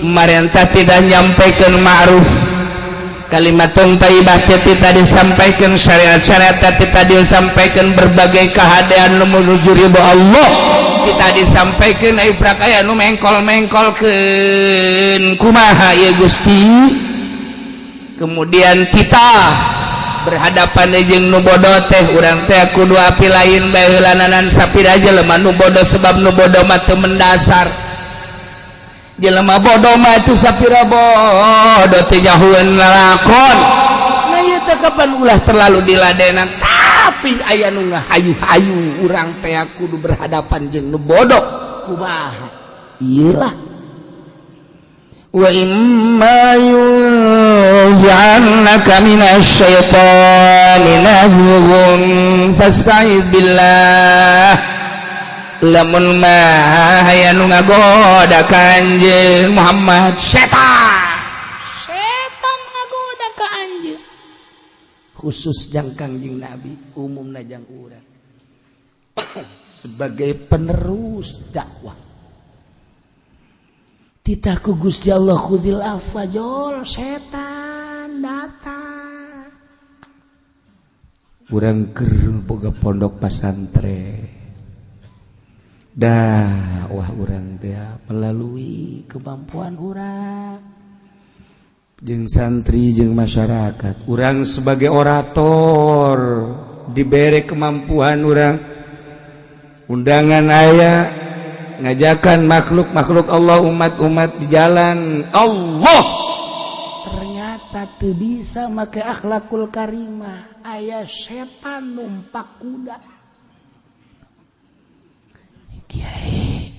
marentah tidak nyampaikan ma'ruf, kalimatun thayyibah teh disampaikan, syariat-syariat teh disampaikan, berbagai keadaan nu menuju ridho Allah kita disampaikan, ai prak aya nu mengkol-mengkolkeun, kumaha ya Gusti? Kemudian kita berhadapan jeung nu bodoh teh, urang teh kudu api lain bae heulananan sapira jelema nu bodoh, sebab nu bodoh mah teu mendasar. Jelema bodoh mah itu sapira bodoh teu nyahoeun lalakon. Nah, ieu teh kapan ulah terlalu diladenan, tapi aya nu ngahayu-hayu, urang teh kudu berhadapan jeung nu bodoh kumaha? Ieu lah. Wa imma yunzi'annaka minasyaitani nazghun fasta'idz billah. Lamun mah aya nu ngagoda ka anjeun Muhammad, setan, setan ngagoda ka anjeun, khusus jang Kangjeng Nabi, umumna jang urang sebagai penerus dakwah. Titah ku Gusti Allah khudil afwa, jol setan datang. Urang keur boga pondok pasantren, dah wah urang teh melalui kemampuan urang jeung santri jeung masyarakat, urang sebagai orator diberi kemampuan, urang undangan aya ngajakan makhluk-makhluk Allah, umat-umat di jalan Allah, ternyata teu bisa make akhlakul karimah, aya setan numpak kuda. Kiai,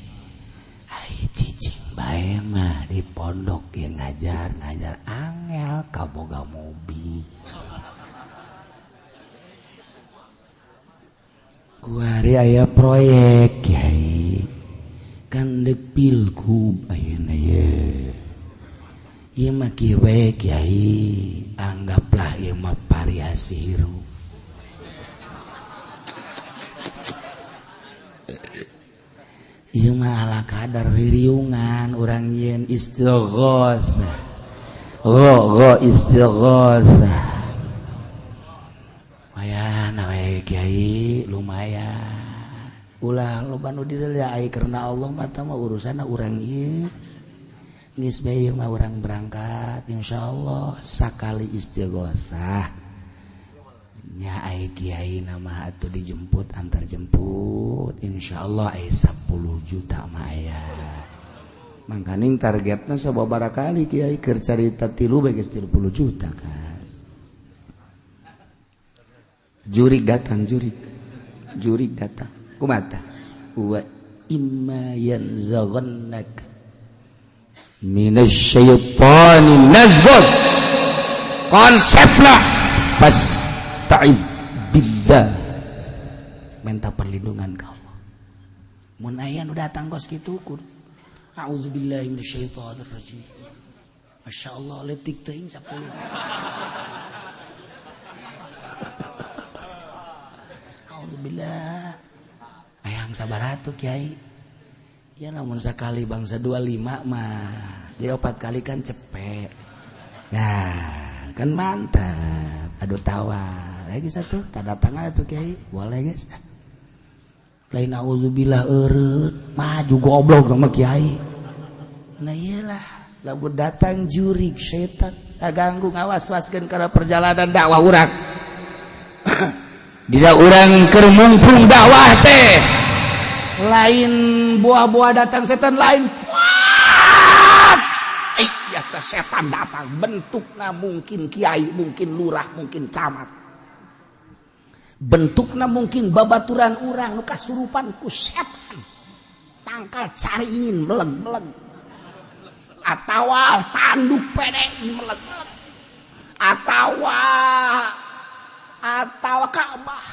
ai cicing bae. mah di pondok yang ngajar ngajar angel kaboga mobil. Kuari aya proyek Kyai kan dek pilgub ayeuna ye. Ieu mah kieu we Kyai, anggaplah ieu mah variasi hirup. Ieu mah ala kadar ririungan urang yeun istighosah. Gho istighosah. Lumayan we Kyai, lumayan. Ulah loba nu dideuleu ai karena Allah mah tah mah urusanna urang ieu. Geus bae mah urang berangkat insyaallah sakali istighosah. Nya ai kiai nama atuh dijemput antar jemput insyaallah ai 10 juta mah aya. Mangkaning targetna sababaraha kali kiai keur carita tilu bae geus 30 juta kan. Jurik datang, jurik. Jurik datang. Kumata. Wa imma yanzaghannaka minasyaitani nazghun. Konsepna fasta'id billah. Minta perlindungan ka Allah. Mun aya nu datang kos kitu kur. A'udzubillahi minasyaitonir rajim. Masyaallah leutik teuing 10. Alhamdulillah. Ayang sabar atuh Kyai. Ya lamun sakali bangsa 25 mah. Jadi 4 kali kan cepet. Nah, kan mantap. Aduh tawar. Lagi satu, tanda tangan atuh Kyai. Boleh guys. Lain auzubillah eureun, maju goblok sama Kyai. Nah iyalah, lamun datang jurig setan, ganggu ngawas-waskeun kana perjalanan dakwah urang. Tidak orang keur mungpung dakwah teh lain buah-buah datang setan lain puas. Biasa setan datang bentukna mungkin kiai, mungkin lurah, mungkin camat, bentukna mungkin babaturan urang nu kasurupan ku setan tangkal cari ingin meleg-meleg atawa tanduk PDI meleg-meleg atawa Ka'bah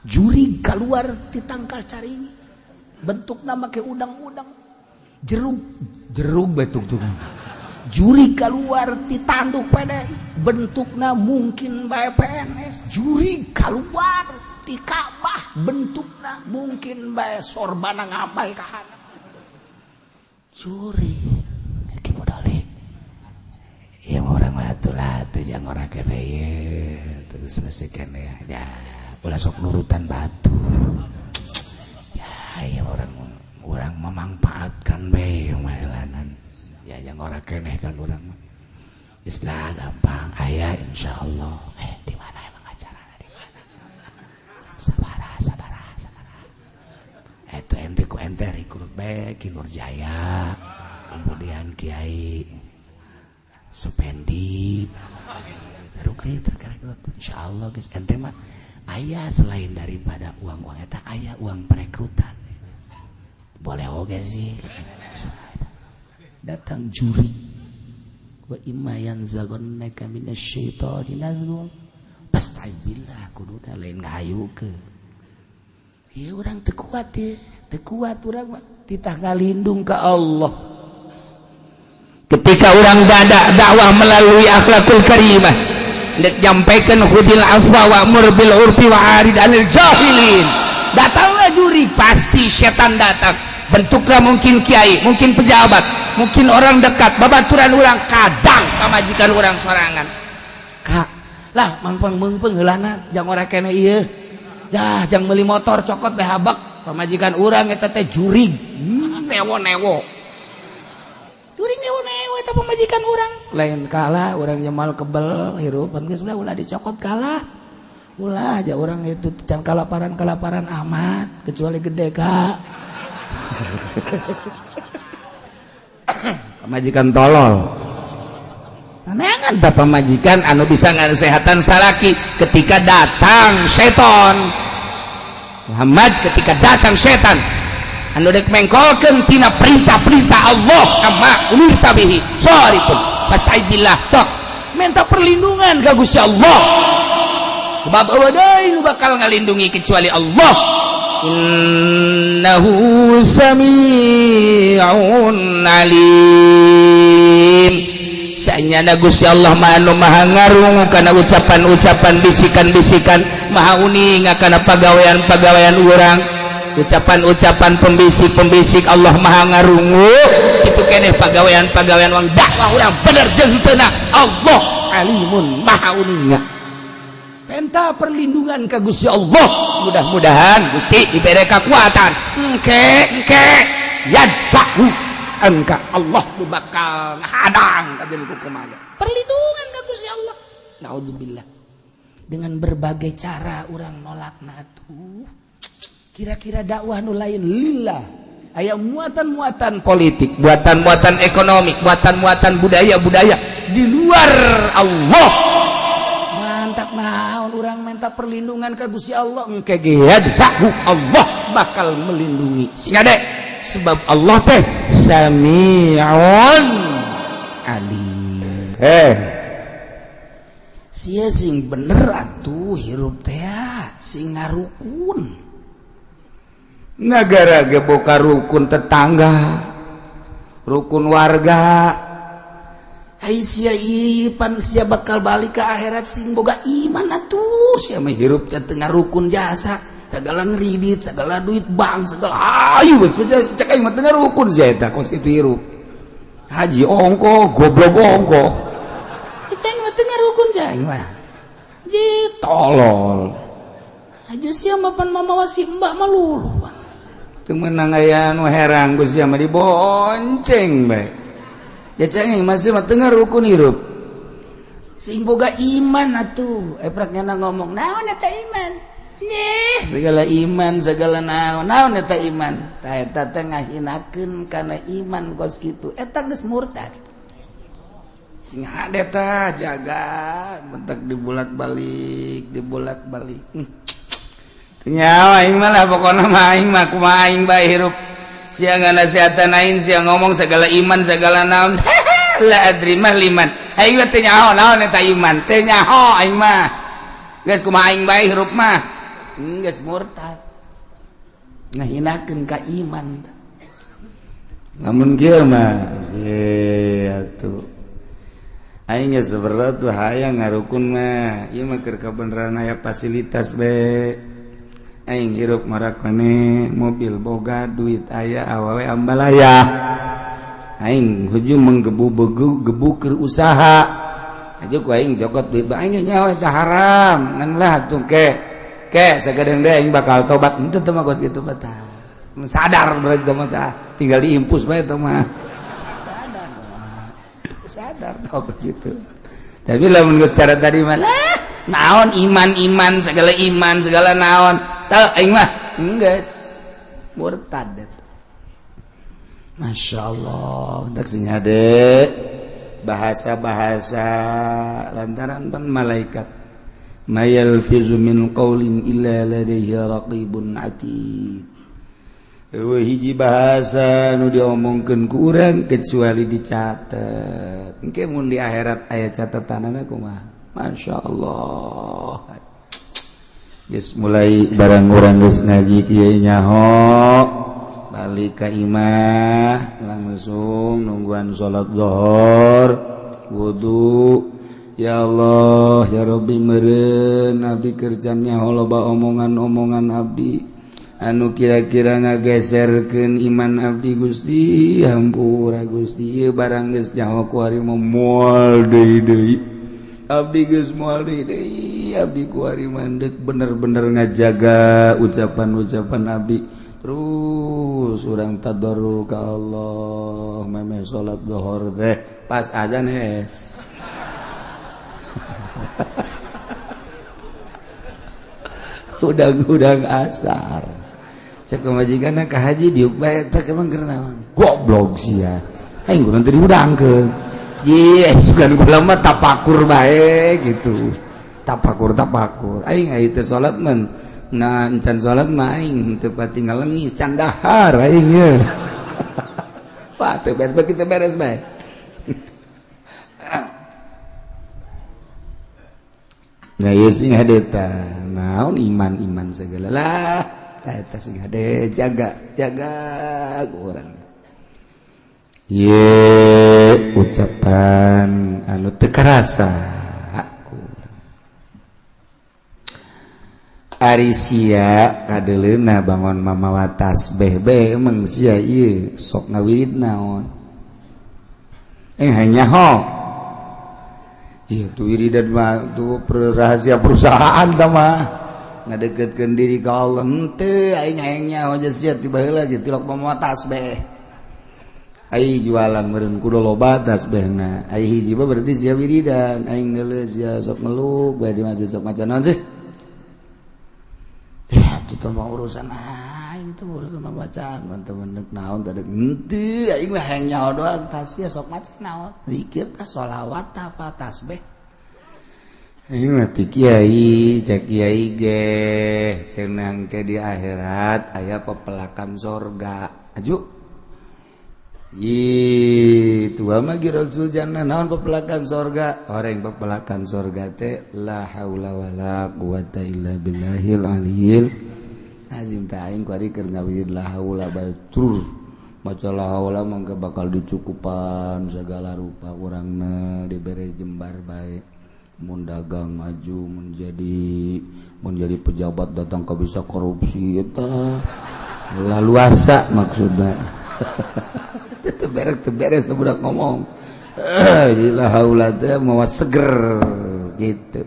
jurig keluar di tangkal cari ini bentukna make udang-udang jeruk jeruk betuk tuh jurig keluar di tanduk PDI bentukna mungkin bae PNS jurig keluar di Ka'bah bentukna mungkin bae sorbana ngabai kahana jurig ki modale ya orang latu-latu jangan orang kene terus masih kene ya ulah sok nurutan batu ya ya orang orang memanfaatkan bae mailanan ya jangan orang kene kan orang mah Islah gampang aya insyaallah di mana emang acarana di mana sabara sabara sabara itu ente ku ente rekrut bae Ki Nurjaya kemudian Kiai Supendi insyaallah guys ente mah aya selain daripada uang-uang eta aya uang perekrutan boleh oge sih datang juri wa imma yanzaghannaka minasyaitani nazghun fasta'id billah kuduna lain ngahayukeun ieu urang teu kuat ye teu kuat urang mah titah ngalindung ka Allah. Ketika orang dakwah melalui akhlakul karimah dek nyampaikan khudil afwa wa'mur bil urfi wa arid anil jahilin, datanglah juri pasti setan datang bentuknya mungkin kiai, mungkin pejabat, mungkin orang dekat, babaturan orang, kadang pamajikan orang sorangan kak lah mangpeng mengpeng heulana jang ora kene ieu dah jang meuli motor cokot teh habak pamajikan urang eta teh jurig newo-newo jurig newo-newo eta pamajikan urang lain kalah urang nyemal kebel hirup geus ulah dicokot kalah ulah aja orang itu can kalaparan-kalaparan amat kecuali gede kak. Pamajikan tolol neangan tah pamajikan anu bisa ngasehatan salaki ketika datang seton Muhammad, ketika datang setan Anu dek mengkolkeun tina perintah-perintah Allah, amma umirta bihi sarifun, fasta'idillah. Sok minta perlindungan ka Gusti Allah, sebab euweuh deui nu bakal ngalindungi kecuali Allah. Innahu sami'un alim. Sanyana Gusti Allah mah anu maha ngarungu kana ucapan-ucapan, bisikan-bisikan, maha uninga kana pagawean-pagawean urang, ucapan-ucapan, pembisik-pembisik. Allah maha ngarungu itu keneh pagawean-pagawean wang dakwah urang bener jeung henteu. Allah alimun, maha uninga. Penta perlindungan ka Gusti Allah, mudah-mudahan Gusti diberi kekuatan. Engke engke yadfa'u anka, Allah nu bakal ngahadang kajeun ku kumaha. Perlindungan ka Gusti Allah. Naudzubillah, dengan berbagai cara orang nolak. Nah tuh, kira-kira dakwah nu lain lillah aya muatan-muatan politik, muatan-muatan ekonomi, muatan-muatan budaya-budaya di luar Allah. Mantap, naon orang minta perlindungan ke Gusti Allah? Engke ge yadfa'u, Allah bakal melindungi. Sing ade, sebab Allah teh sami'un alim. Sia sing bener atuh hirup teh, sing ngarukun. Negara ge boga rukun tetangga, rukun warga. Hai sia, ipan sia bakal balik ke akhirat, sing boga iman atuh. Sia mah hirup teh teu ngarukun jasa, segala ngeridit, segala duit bank, segala. Ayo geus cek aing mah teu rukun sia eta kos kitu hirup. Haji ongko, goblok ongko. Cek mah teu ngarukun cai mah. Ji. Tolol. Aju sia mah pan mamawa si mbak mah lulu. Teu meunang aya nu herang ku sia mah dibonceng bae. Ya cek aing masih mah teu ngarukun hirup. Sing boga iman atuh. Eprak nyana ngomong naon eta iman? Nyeh, segala iman, segala naon naon eta iman. Tah eta teh ngahinakeun kana iman kos kitu. Eta geus murtad. Sing hade tah jaga bentak dibolak-balik, dibolak-balik. Teu nyawa aing mah lah, pokona mah aing mah kumaha aing bae hirup. Sia nganasehatan aing, sia ngomong segala iman, segala naon. La adri mah liman. Aing mah teu nyaho naon eta iman. Teu nyaho aing mah. Geus kumaha aing bae hirup mah. Geus murtad. Ngahinakeun ka iman. Lamun kieu mah ye atuh. Aing geus berat tuh hayang ngarukun mah. Ieu mah keur kabeneran aya fasilitas be. Aing hirup marakane, mobil boga, duit aya, awewe ambalaya. Aing hujung menggebu begu gebu keur usaha. Aja ku aing jokot duit ba aing nyawa eta haram. Ngan lah tuh ke. Ke sagadeng deui aing bakal tobat. Henteu teh mah kos kitu mah tah. Sadar berarti mah tah. Tinggal diimpus bae teh mah. Sadar. Sadar tau ke situ. Tapi lamun geus cara tadi mah lah, naon iman-iman, segala iman, segala naon. Teu aing mah geus murtad eta. Masya Allah, tak sing hade bahasa-bahasa lantaran pan malaikat ma yalfizu min qaulin illa ladaihi raqibun atid. Eueuh hiji bahasa nu diomongkeun ku urang kecuali dicatet. Engke mun di akhirat aya catatanana kumaha? Masya Allah. Geus mulai barang urang geus ngaji kieu nyaho, balik ka imah langsung nungguan salat zuhur, wudu. Ya Allah, ya Rabbi, meureun abdi kerjanya loba omongan-omongan abdi anu kira-kira ngageserkeun iman abdi. Gusti, hampura Gusti. Ieu barang geus nyaho ku ari mah moal deui deui abdi, geus moal deui deui abdi ku ari mandek bener-bener ngajaga ucapan-ucapan abdi. Terus urang tadarru ka Allah memeh salat zuhur teh, pas azan hes udang-udang asar. Cek pamajikanna ka haji diuk bae teh emang keur naon? Goblok sia, aing kudu teu diudangkeun. Ji, sugan kula mah tapakur bae gitu, tapakur tapakur aing. Aya teh salat men Nah, encan salat mah aing teu pati ngalengis, can dahar aing ye. Wah, teu beres begitu, beres bae. Nah, ieu sing hade tah naon iman-iman segala lah. Tah eta sing hade jaga, jaga urang. Ye ucapan anu teu karasa. Ari sia kadeleuna bangon mamawa tasbih bae, emang sia ieu sok ngawirid naon? Eh, hanya ho. Itu wiridan mah tuh rahasia perusahaan tah mah. Ngadeketkeun diri ka Allah henteu, aing hayang nyaho sia ti baheula ge tilok mamawa tasbih. Ai jualan meureun kudu loba tasbihna. Ai hiji mah berarti sia wiridan, aing neuleuh sia sok ngeluk bae di masjid, sok maca naon sih? Ya, itu mah urusan aing, itu urusan bacaan teman-teman naon tadi henteu, aing mah hayang nyaho doang tah sia sok maca naon, zikir tah, sholawat tah, apa tasbih. Aing mah ti kiai, cek kiai ge cenah ke di akhirat aya pepelakan sorga. Aju ih, tua mah Rasul jannah naon pepelakan sorga? Orang pepelakan sorga teh la haula wala quwata illa billahil aliyil azim. Tah aing kuari keur ngawirid la haula batur maca la haula mangga bakal dicukupan segala rupa urangna, dibere jembar bae, mun dagang maju, menjadi pejabat datang ke bisa korupsi eta laluasa maksudna. Teu beres, teu beres teu budak ngomong. La haula teh mawa seger gitu.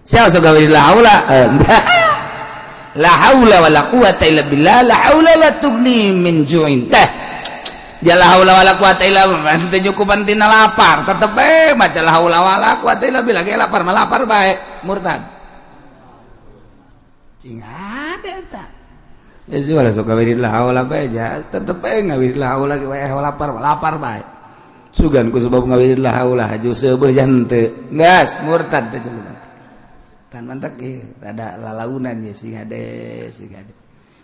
Sia sok gawe la haula. La haula wala quwata illa billah, la haula la tughni min ju'in. Teh. Ya la haula wala quwata illa billah teu nyukupan tina lapar, tetep bae maca la haula wala quwata illa billah ge lapar mah lapar bae, murtad. Cing hade eta. Ya sih wala sok gawe la haula bae ja, tetep bae ngawirid la haula ge wae lapar lapar bae. Sugan ku sebab ngawirid la haula haju seubeuh jan teu. Geus murtad teh jelema. Tan mantak ge rada lalaunan ye sing hade, sing hade.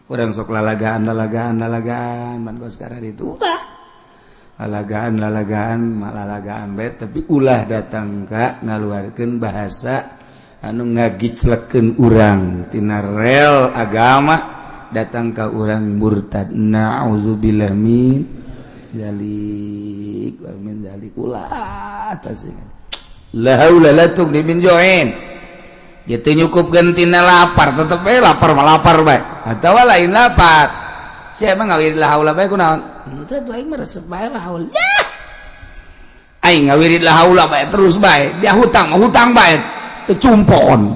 Urang sok lalagaan lalagaan lalagaan man gos sekarang itu ulah. Lalagaan lalagaan lalagaan bae, tapi ulah datang ka ngaluarkeun bahasa anu ngagiclekeun urang tina rel agama, datang ke orang murtad. Na'udzubillah min dzalik wa min dzalik. Ulah tasing la haula la tughni min ju'in. Gitu nyukupkeun tina lapar, tetep bae lapar mah lapar bae atawa lain lapar. Sia emang ngawirid la haula bae kunaon? Henteu tuh, aing mah resep bae la haula. Aing ngawirid la haula bae terus bae, dia hutang mah hutang bae teu cumpon.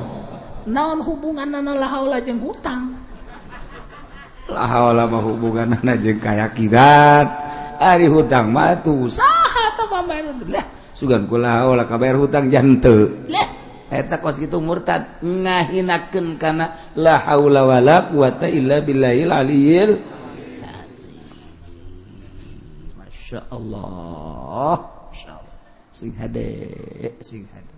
Naon hubunganna la haula jeung hutang? La haula mah hubunganna jeung keyakinan, ari hutang mah tuh saha tah pambayar lah sugan ku la haula kabayar hutang janteu lah. Eta kos kitu murtad, ngahinakeun kana la haula wala quwata illa billahil aliyil. Masya Allah, Masya Allah, sing hade, sing hade.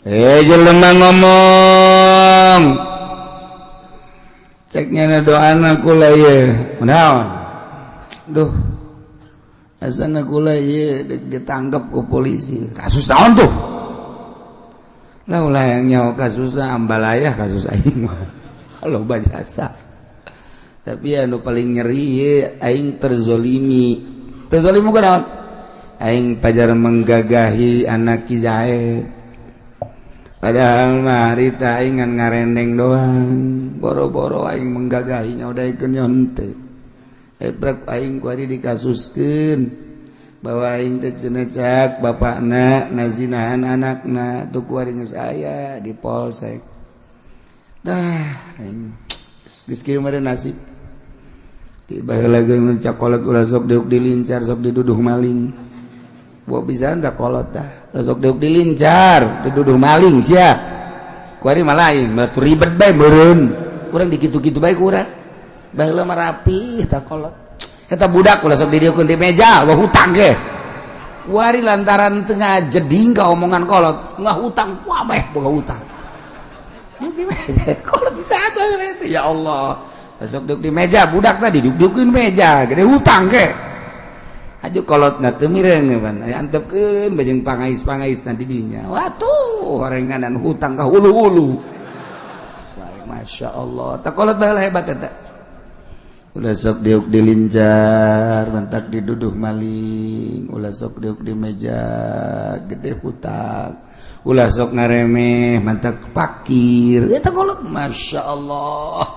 Eh, jelema ngomong ceknya doana kula ye naon, duh asana kula ye ditangkap ku polisi kasus naon tuh lah, ulah yang nyawa kasusna ambalaya kasus aing mah loba jasa. Tapi anu paling nyeri ye aing terzolimi, terzolimi kunaon? Aing pajar menggagahi anak Ki Zaid, padahal mah harita aing ngan ngarendeng doang, boro-boro aing menggagahinya udah ikeun nyonte. Ebrek aing kuari dikasuskeun bahwa aing teh cenah cak bapakna ngazinahan anakna, tuh kuari geus aya di polsek. Dah aing geus kieu mah nasib. Ti baheula ge mun cakolot ulah sok diuk dilincar, sok diduduh maling. Buat bisa dah kolot dah sok diuk dilincar diduduh maling sia. Kuari mah lain, batu ribet bae meureun. Urang dikitu-kitu bae ku urang. Baheula mah rapi eta kolot. Eta budak ulah sok didieukeun di meja, wah hutang ge. Wari lantaran tengah jeding ka omongan kolot, nggak hutang, wabeh boga hutang. Duduk di meja, kolot bisa apa itu? Ya Allah. Besok duduk di meja, budak tadi duduk meja, gede hutang ke. Aju kolot na teu mireng pan, antepkeun bajeng pangais-pangais nanti dinya. Watuh, horenganan hutang ka hulu-hulu. Masya Allah, tak kolot baheula hebat eta. Ulah sok diuk dilincar, mantak diduduh maling, ulah sok diuk di meja, gede hutang. Ulah sok ngaremeh, mantak pakir. Eta kolot, Masya Allah.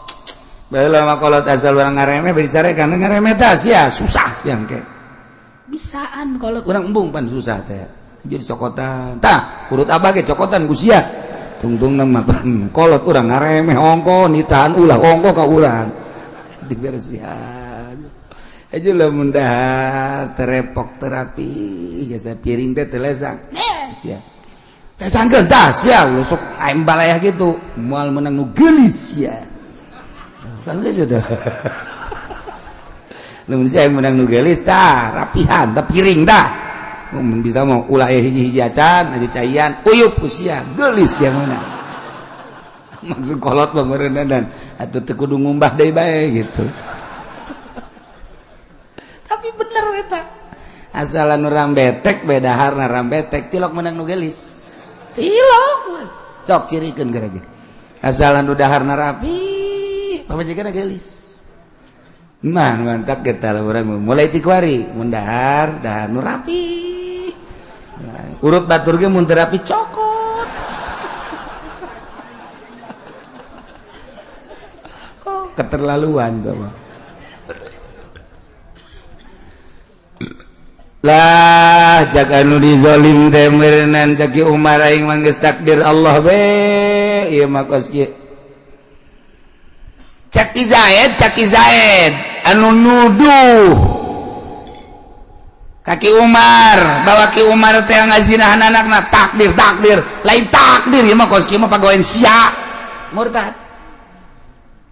Baheula mah kolot asal urang ngaremeh bicara kan ngaremeh tah sia susah yang ke. Bisaan kolot. Urang embung pan susah teh. Jadi cokotan. Tah, urut abah ge cokotan ku sia. Tungtungna mah pan kolot urang ngaremeh ongko nitahan ulah ongko ka urang. Dibersihan. Aja lamun dahar terepok terapi jasa piring teh teu lesang. Sia. Lesangkeun tah sia ulah sok aing balayah gitu. Moal meunang nu geulis sia. Kan geus sudah. Lamun sia menang nu geulis tah rapihan tah piring tah. Mun bisa mau ulah hiji-hiji acan aju caian uyup ku sia geulis dia meunang. Maksud kolot mah meureunna dan atuh teu kudu ngumbah deui bae gitu. Tapi bener eta. Asal anu rambetek bae daharna rambetek tilok menang nu geulis. Tilok. Sok cirikeun geura ge. Asal anu daharna rapi, pamajikanna geulis. Mah mantap kita urang mulai ti kuari mun dahar dahar nu rapi. Urut batur ge mun teu rapi cokot. Oh, keterlaluan tuh mah. Lah jaga nu dizolim teh meureunnan caki Umar aing mah geus takdir Allah be ieu mah kos kieu. Caki Zaid anu nuduh kaki Umar bawa Ki Umar teh ngazinahan anakna takdir takdir lain takdir ieu mah kos kieu mah pagawean sia murtad.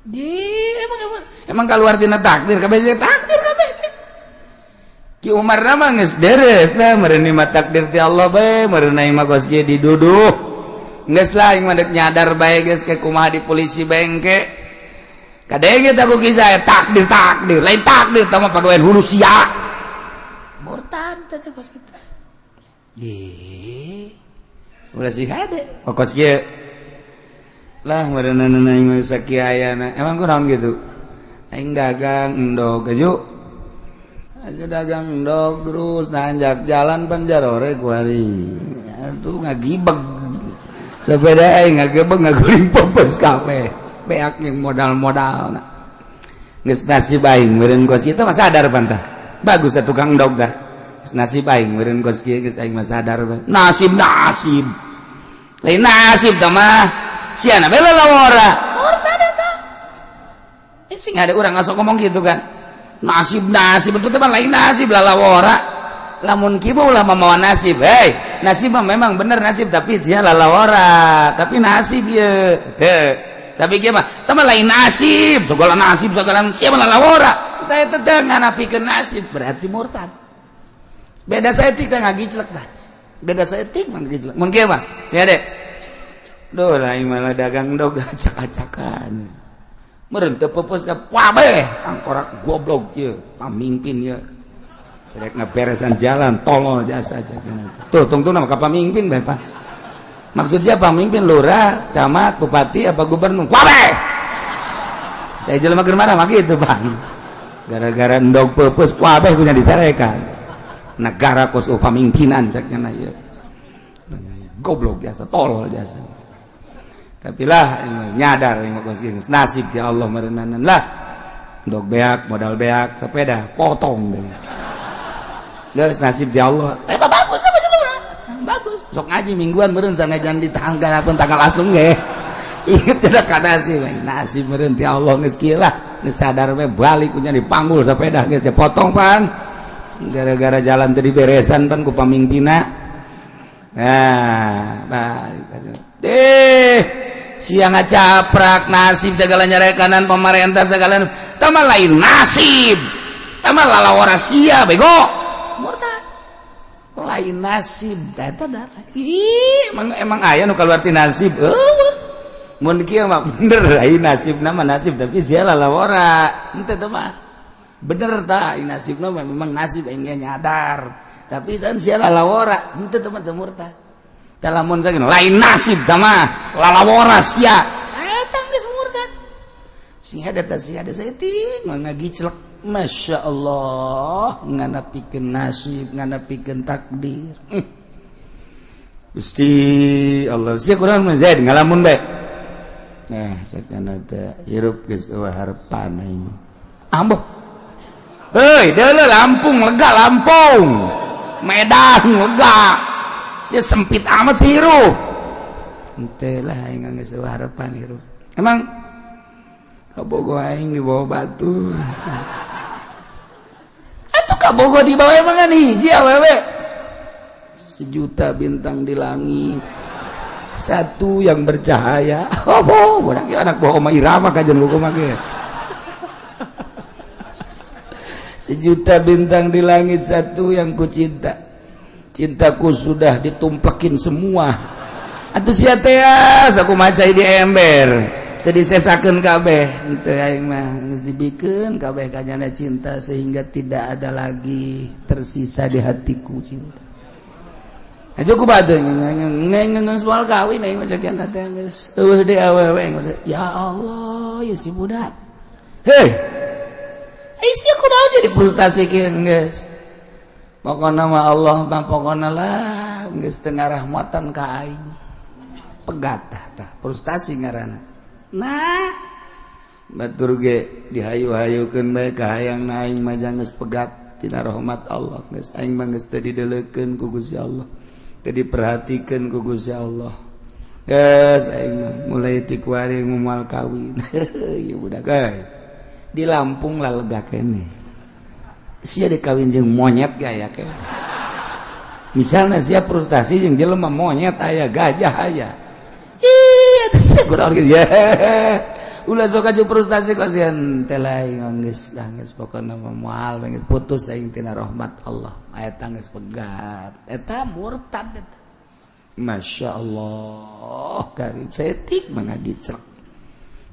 Di emang emang keluar tina takdir kabeh takdir kabeh. Ki Umar mah geus deres lah meureun mah takdir ti Allah bae meureun aing mah kos kieu diduduh geus lah aing mah deuk nyadar bae geus ke kumaha di polisi bengke kadenge teh ku kisah takdir takdir lain takdir tah mah pagawean hulu sia murtad teh kos kitu. Ih ulah sih hade oh kos kieu lah meureun aing mah sakieu ayana emang kunaon gitu aing dagang endog aju aja dagang endog terus nanjak jalan panjarore kuari atuh ngagibeg sepeda aing ngagebeg ngaguling pepes kabeh beak yang modal-modal geus nasib aing meureun kos kitu mah sadar pantah bagus atuh tukang endog dah geus nasib aing meureun kos kieu geus aing mah sadar nasib nasib lain nasib tah mah siana bae lalawora murtad eta sing ada urang ngasok ngomong gitu kan nasib nasib betul mah lain nasib lalawora lamun kieu ulah mamawa nasib hei nasib mah memang bener nasib tapi dia lalawora tapi nasib ieu teu tapi kieu mah teh mah lain nasib segala nasib segala sia mah lalawora teh eta teh nganapikeun nasib berarti murtad beda saeutik teh ngagiclek tah beda saeutik mah ngagiclek mun kieu mah sia deh duh lain malah dagang dog acak-acakan meureun teu peupeus ka wabeh angkorak goblok ieu pamimpin ieu rek ngaberesan jalan tolol jasa aja tuh tungtungna ka pamimpin bae Pak maksudnya pamimpin lurah camat bupati apa gubernur wabeh teh jelema keur marah mah kitu Bang gara-gara endog peupeus wabeh punya dicarekan negara kos pamimpinan cek nya ieu goblok jasa tolol jasa tapi lah nyadar nasib ya Allah merenanan lah dok beak modal beak sepeda potong deh guys nasib ya Allah bagus apa jelema bagus sok ngaji mingguan meureun sanajan di tanggal pun tanggal asung ge inget tidak ka nasib nasib meureun ti Allah geus kieu lah geus sadar we balik punya dipanggul sepeda geus dipotong pan gara-gara jalan teu diberesan pan ku pamimpina nah balik deh siang ngacaprak nasib segala nyarekanan pemerintah segala tambah lain nasib tambah lalawara sia bego murtad Lain nasib eta darah. Ih, emang emang aya nu kaluar ti nasib? Eueuh. Mun kieu mah bener ai nasibna mah nasib, tapi sia lalawora. Henteu teh mah. Bener tah ai nasibna mah memang nasib, aing ge nyadar. Tapi kan sia lalawora, henteu teh mah teu murtad. Tah, lamun sakieu lain nasib tah mah, lalawora sia. Eta geus murtad. Sing hade teh, sing hade saeutik mah ngagiclek. Masya Allah, nganapikeun nasib, nganapikeun takdir. Gusti Allah, sia kurang mah Zaid ngalamun bae. Nah, sakana teh hirup geus eueuh harepan aing. Ambo. Heuy, deuleu Lampung lega, Lampung. Medan lega. Sia sempit amat sih hirup. Henteu lah, aing geus eueuh harepan hirup. Emang kabogo aing dibawa batu. Atuh kabogo dibawa emang kan hiji awewe. Sejuta bintang di langit, satu yang bercahaya. Oh, budak ieu anak bawa Oma Irama kajian buku mah ge. Sejuta bintang di langit, satu yang ku cinta. Cintaku sudah ditumplekin semua. Atuh sia teh aku maca di ember. Teu disesakeun kabeh. Henteu, aing mah geus dibikeun kabeh kanyana cinta sehingga tidak ada lagi tersisa di hatiku cinta. Aja ku bade ngeung moal kawin aing mah, cek teh geus eueuh deui awewe aing mah. Ya Allah, ya si budak. Hei, ai sia kunaon jadi frustasi kieu geus. Pokona mah Allah mah pokona lah geus teu ngarahmatan ka aing. Pegat tah, tah frustasi ngaranna. Nah, batur ge dihayu-hayukeun bae kahayang na aing mah geus pegat tina rahmat Allah, geus aing mah geus teu dideulekeun ku Gusti Allah, teu diperhatikeun ku Gusti Allah. Geus aing mah mulai ti kuari moal kawin. Ieu budak euy. Di Lampung lah lega keneh. Sia dikawin jeung monyet ge aya keneh. Misalnya sia frustasi jeung jelema, monyet aya, gajah aya. Ih, eta sia kunaon kieu ya. Ulah sok aju frustasi kasihan teh lain, geus lah, geus pokona mah moal, geus putus aing tina rahmat Allah. Eta geus pegat. Eta murtad eta. Masya Allah karim, saeutik mah ngagicrek.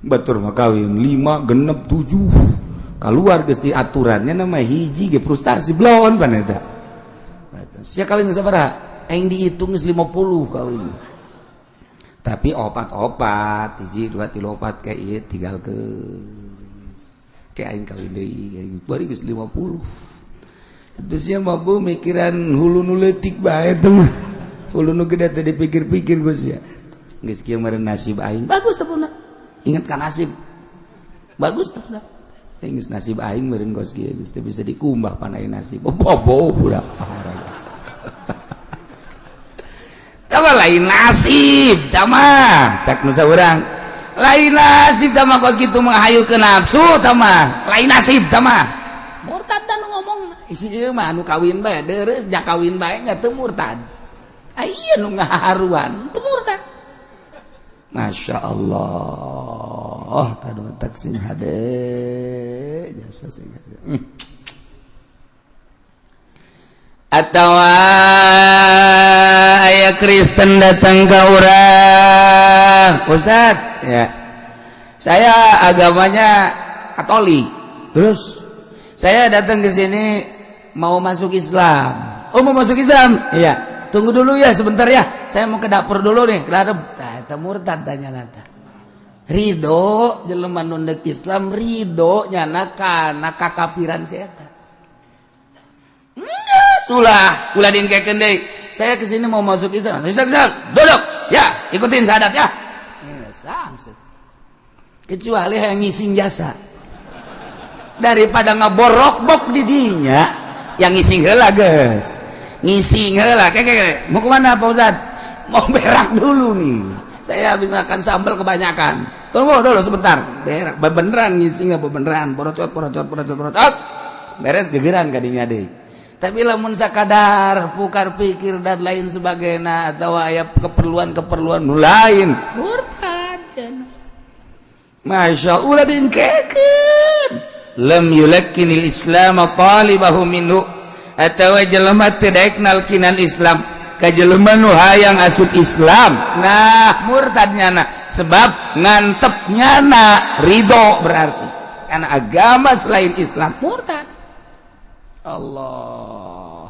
Batur mah kawin 5, 6, 7 keluar geus di aturannya nama hiji ge frustasi belon pan eta. Sia kawin sabaraha? Aing dihitung geus 50 kawin. Tapi opat-opat, hiji, dua, tilu, opat, kayak ieu tinggal ke kayak aing kawin deui, aing bari geus 50. Itu sia mah bu mikiran hulu nu leutik bae teh mah. Hulu nu gede teh dipikir-pikir geus sia. Geus kieu meureun nasib aing. Bagus teh budak. Ingat kan nasib. Bagus teh budak. Geus nasib aing meureun geus kieu, geus teu bisa dikumbah pan aing nasib. Bobo budak. Tama lain nasib, tama cak nusa urang. Lain nasib tama kos kitu menghayu ke nafsu, tama lain nasib tama. Murtad dan ngomong. Isi ieu mah anu kawin bae deres ja kawin bae nya teu murtad. Aya nu ngaharuan teu murtad. Masya Allah, tadi tak sing hade jasa sing hade. Atau aya Kristen datang ke orang, "Ustad ya, saya agamanya Katolik, terus saya datang ke sini mau masuk Islam." "Oh, mau masuk Islam?" "Iya." "Tunggu dulu ya, sebentar ya, saya mau ke dapur dulu nih." Ke dapur. Nah, eta murtad tanya nata. Ridho jelema nu Islam, ridho nyana kana kakapiran si eta. Ulah ulah diengkekeun deui. "Saya kesini mau masuk Islam." "Islam, Islam, duduk ya, ikutin syahadat ya." Ya, kecuali yang ngising jasa daripada ngaborok-bok di dinya, yang ngising heula geus ngising heula. Kayak, "Mau kemana, Pak Ustad?" "Mau berak dulu nih, saya habis makan sambal kebanyakan, tunggu dulu sebentar." Berak beneran, ngising apa beneran, porocot porocot porocot porocot, beres gegeran kadinya deh. Tapi lamun sakadar pukar pikir dan lain sebagainya atau aya keperluan-keperluan nu lain, murtad. Masya Allah, diengkekeun. Lam yulakkinil Islam talibahu minhu. Atawa jelema teu daek nalkinan Islam ka jelema nu hayang asup Islam, nah murtad nyana, sebab ngantep nyana ridho berarti karena agama selain Islam murtad. Allah.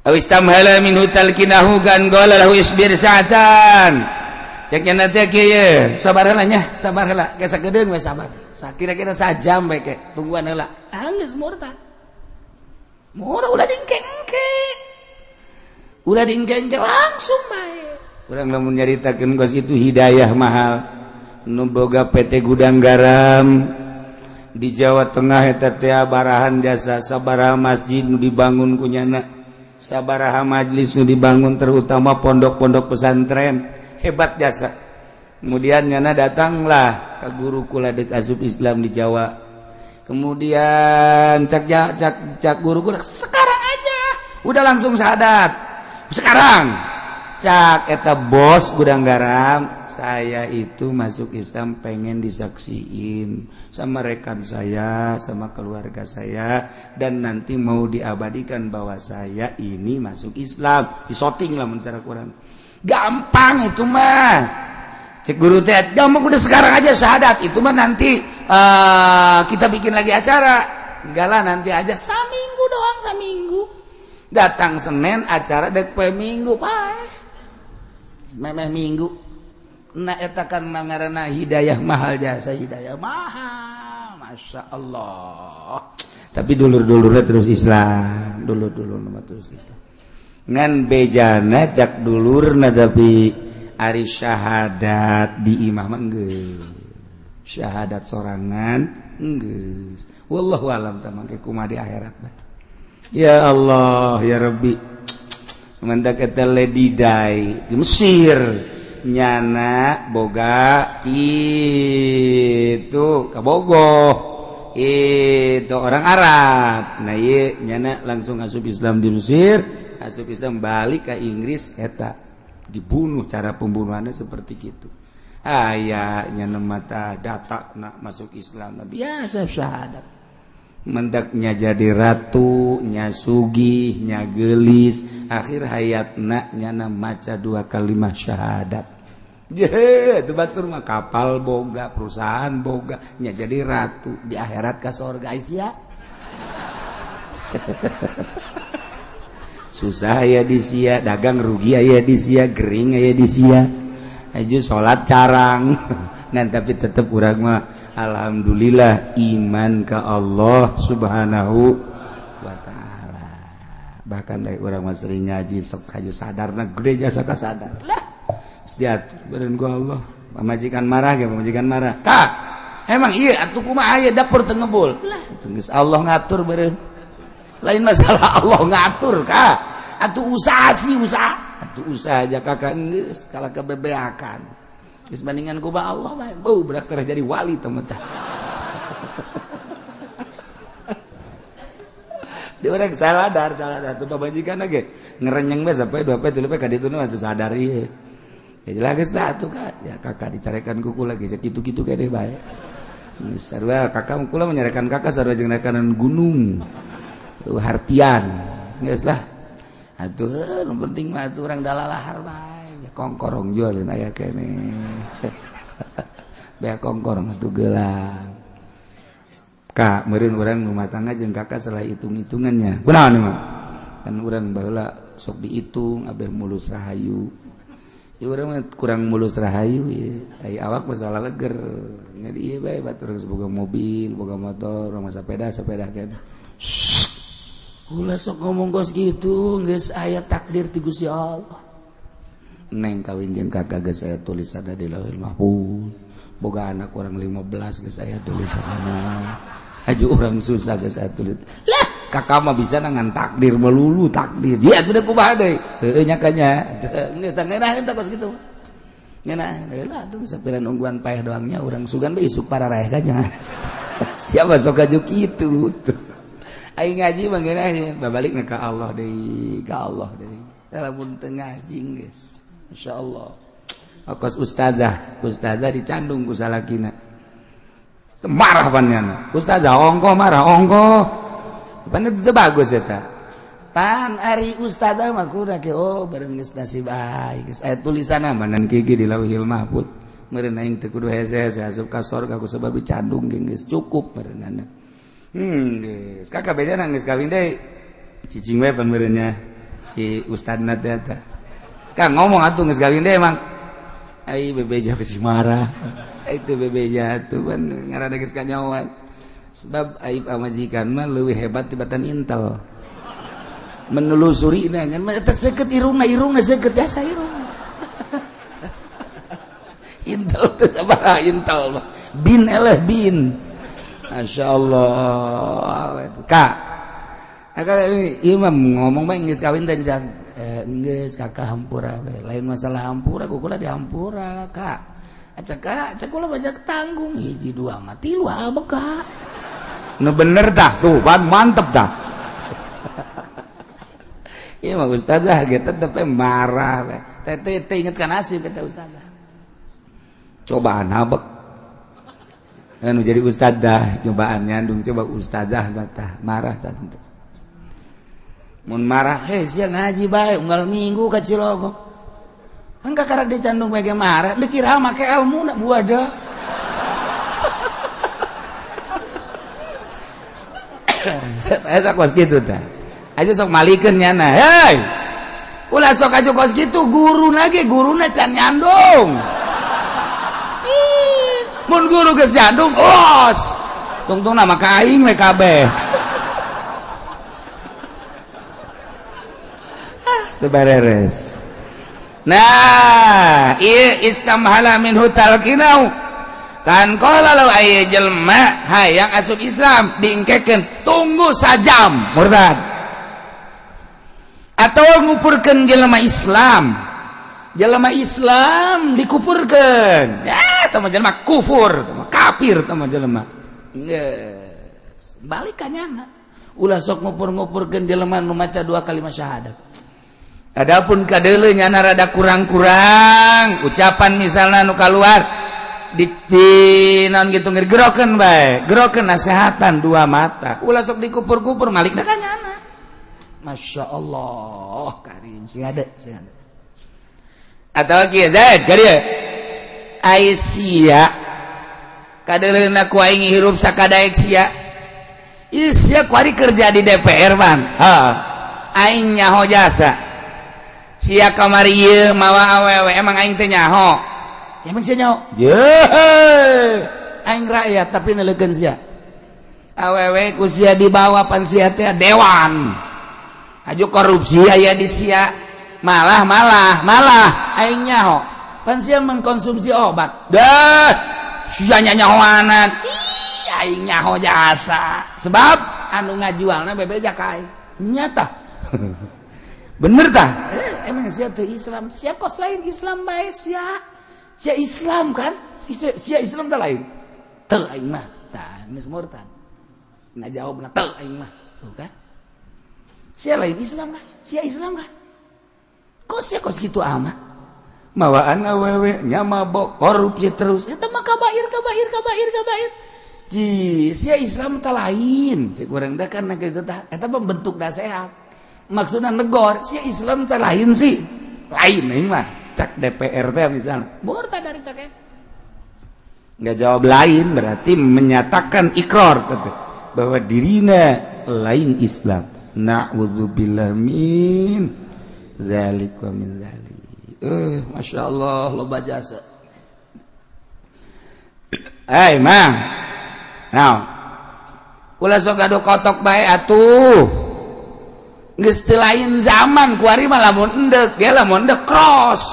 Aw istamhala minhu talkinahu kan qala lahu isbir sa'atan. Cek nya teh kieu, sabar heula nya, sabar heula, geus sagedeung we sabar. Sakira-kira sajam bae ke, tungguan heula. Geus murtad. Murtad ulah diengke-engke. Ulah diengke-engke, langsung bae. Urang lamun nyaritakeun kos itu hidayah mahal. Nu boga PT Gudang Garam di Jawa Tengah eta teh barahan jasa, sabaraha masjid nu dibangun ku nyana, sabaraha majlis nu dibangun, terutama pondok-pondok pesantren, hebat jasa. Kemudian nyana datanglah ke guru kula dek asup Islam di Jawa. Kemudian cak cak cak guru kula, sekarang aja udah langsung syahadat sekarang. Cak eta bos Gudang Garam, saya itu masuk Islam pengen disaksiin sama rekan saya, sama keluarga saya, dan nanti mau diabadikan bahwa saya ini masuk Islam, disoting lah secara kurang gampang itu mah. Cek guru teh, gampang, udah sekarang aja syahadat, itu mah nanti kita bikin lagi acara. Enggak lah, nanti aja. Saminggu doang, saminggu. Datang Senin, acara dek poe Minggu, pak, memeh Minggu. Nah, eta kan mangarana hidayah mahal jasa, hidayah mahal, masya Allah. Tapi dulur-dulurnya terus Islam, dulur-dulur nama terus Islam, ngan bejana cak dulurna, tapi ari syahadat di imah mah geus syahadat sorangan geus. Wallahu alam tah mangke kumaha di akhirat. Ya Allah ya Rabbi. Mantak eta Lady Di di Mesir, nyana boga gitu kabogoh itu orang Arab. Nah, iya, nyana langsung asup Islam di Mesir, asup Islam, balik ke Inggris, eta dibunuh, cara pembunuhannya seperti gitu. Aya nyana mata data nak masuk Islam biasa syahadat, mendaknya jadi ratu nya, sugih nya, gelis, akhir hayatna nyana maca dua kalimat syahadat. Ye, itu batur mah kapal boga, perusahaan boga, nya jadi ratu di akhirat ka sorga sia. Susah ya di sia, dagang rugi aya di sia, gering aya di sia. Aja salat carang. Ngan tapi tetep urang mah alhamdulillah iman ke Allah Subhanahu wa taala. Bahkan dari urang mah sering ngaji sok haju sadarna gede jasa ka sadar. Lah, diatur beren ku Allah. Pamajikan marah ge, pamajikan marah. Kak, emang iya atuh kumaha aya dapur teu ngebul. Lah, geus Allah ngatur beren. Lain masalah Allah ngatur, Kak. Atuh usaha sih usaha. Atuh usaha aja kakak geus kalah kebebeakan. Geus bandingan ku Allah bae. Bau berak jadi wali teman tah. Di orang salah dar tuh pamajikan ge ngerenyeng bae sampai dua poe tilu poe ka ditu nu atuh sadar ieu. Ya jelas geus lah atuh Kak. Ya kakak dicarekan kuku lagi kitu-kitu kene bae. Sarua kakak kula menyarekan kakak sarua jeung rekanan gunung. Tuh hartian. Geus lah. Atuh nu penting mah atuh urang dalalahar bae. Ya kongkorong jualin aya kene. Bea kongkorong atuh gelang. Kak, meureun urang rumah tangga jeung kakak salah hitung-hitungannya. Kunaon mah? Kan urang baheula sok dihitung abeh mulus rahayu. Ya urang mah kurang mulus rahayu ya. Ai awak masalah leger. Jadi ieu bae batur geus boga mobil, boga motor, urang mah sepeda, sepeda kan. Ulah sok ngomong kos gitu, geus aya takdir ti Gusti Allah. Neng kawin jeung kakak geus aya tulisanna di Lauhul Mahfuz. Boga anak urang 15 geus aya tulisanna. Haju urang susah geus aya tulis. Lah, kakak mah bisa ngan takdir melulu takdir. Ya atuh kumaha deui? Heueuh nya kanya. Geus tah ngeunah tah kos kitu. Ngeunah heula atuh sapira nungguan paeh doangnya urang sugan bae isuk pararaeh kanya. Siapa sok aju kitu tuh. Aing ngaji mah ngeunah babalikna ka Allah deui, ka Allah deui. Lamun teu ngaji geus. Insyaallah. Akos ustazah, ustazah dicandung ku salakina. Marah pannyana. Ustazah ongkoh marah ongkoh. Pan itu bagus eta. Pan ari ustazah mah kudu ke, oh, bareng geus nasib aing geus aya tulisanna manan gigi di Lauhil Mahfud. Meureun aing teu kudu hese-hese asup ka sorga ku sebab dicandung ge geus cukup meureunana. Geus kakak beda geus kawin deui. Cicing we pan meureunnya si ustadna teh eta. Kang ngomong atuh geus kawin deui emang. Ai bebeja besi marah. Itu bebeja tuh pan ngaranna geus kanyawan. Sebab aib pamajikan mah leuwih hebat tibatan intel. Menelusuri nanya mah eta seukeut irungna, irungna seukeut jasa irungna. Intel teh sabaraha intel mah. Bin eleh bin. Masya Allah. Kak, Kak ini imam ngomong bae geus kawin teh can. Geus kakak hampura we. Lain masalah hampura, kukula dihampura, Kak. Aca Kak, cek kula banyak tanggung hiji dua mah tilu abek Kak. Nu bener tah tuh, pan mantep tah. Iya mah ustazah ge tetep marah we. Teh teh inget ka nasib eta ustazah. Cobaan abek. Anu jadi ustazah cobaan nyandung coba ustazah tah marah tah tentu. Mun marah, heh sia ngaji bae unggal minggu ka Cilogok. Kan kakara dicandung bae ge marah, dikira make ilmu na buada. Eta kos kitu tah. Aja sok malikeun nyana. Hei. Ulah sok aja kos kitu guru lagi, guruna can nyandung. Ih, mun guru geus nyandung, los. Tungtungna mah ka aing we kabeh. Teu bareres. Nah, ieu istamhala minhu talqinau. Kan qala law aya jelema hayang asup Islam diengkekeun tunggu sajam murtad. Atau ngupurkeun jelema Islam. Jelema Islam dikupurkeun. Ya, tah mah jelema kufur, tah mah kafir tah mah jelema. Geus, balik ka nyana. Ulah sok ngupur-ngupurkeun jelema nu maca dua kalimat syahadat. Adapun kadeuleu nyana rada kurang-kurang ucapan misalna nu kaluar di naon gitu gerokeun bae, gerokeun nasehatan dua mata. Ulah sok dikupur-kupur malikna ka nyana. Masya Allah, karim si ada, si ada. Atau kieu Zaid, ka dieu. Ai sia kadeuleuna ku aing hirup sakadaek sia. Ieu sia kuari kerja di DPR ban. Heeh. Aing nyaho jasa. Sia kamari ieu mawa awewe emang aing teh nyaho. Emang sia nyaho? Ye. Aing rakyat tapi neleukeun sia. Awewe ku sia dibawa pan sia teh dewan. Aju korupsi aya di sia. Malah malah malah aing nyaho. Pan sia mengkonsumsi obat. Dah sia nyahoanan. Ih, aing nyaho jasa. Sebab anu ngajualna bebeja ka aing. Nyata. Bener tah? Emang sia teu Islam? Sia kos lain Islam bae sia. Sia Islam kan? Sia Islam teh lain. Teu aing mah. Tah geus murtad. Ngajawabna teu aing mah. Tuh kan? Sia lain Islam kan? Sia Islam kan? Kok sia kos kitu amat? Mawaan awewe nya mabok korupsi terus. Eta mah kabair kabair kabair kabair. Ji, sia Islam teh lain. Si kurang teh kan kitu tah. Eta pembentuk nasehat. Maksudnya negor, si Islam teh lain sih. Lain aing mah. Cak DPR teh misalnya. Murtad dari teh. Nggak jawab lain berarti menyatakan ikrar tentu bahwa dirina lain Islam. Na'udzubillah min zalik wa min zalik. Masya Allah loba jasa. Hei mang, nah, ulah sok gaduh kotok bae atuh. Geus teu lain zaman kuari mah lamun endek, ge lamun endek cross.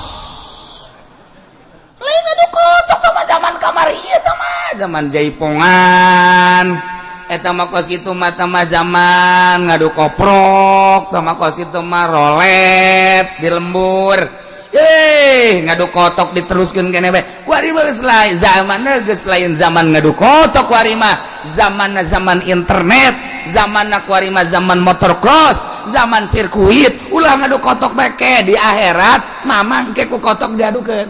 Lain gaduh kotok tah mah zaman kamari ieu tah mah, zaman jaipongan. Eta mah kos kitu mah tah mah zaman ngadu koprok, tah mah kos kitu mah rolet di lembur. Ngadu kotok diteruskeun keneh bae. Kuari mah geus lain zamanna, geus lain zaman ngadu kotok kuari mah. Zamanna zaman internet, zamanna kuari mah zaman motor cross, zaman sirkuit. Ulah ngadu kotok bae ke di akhirat mamang ke ku kotok diadukeun.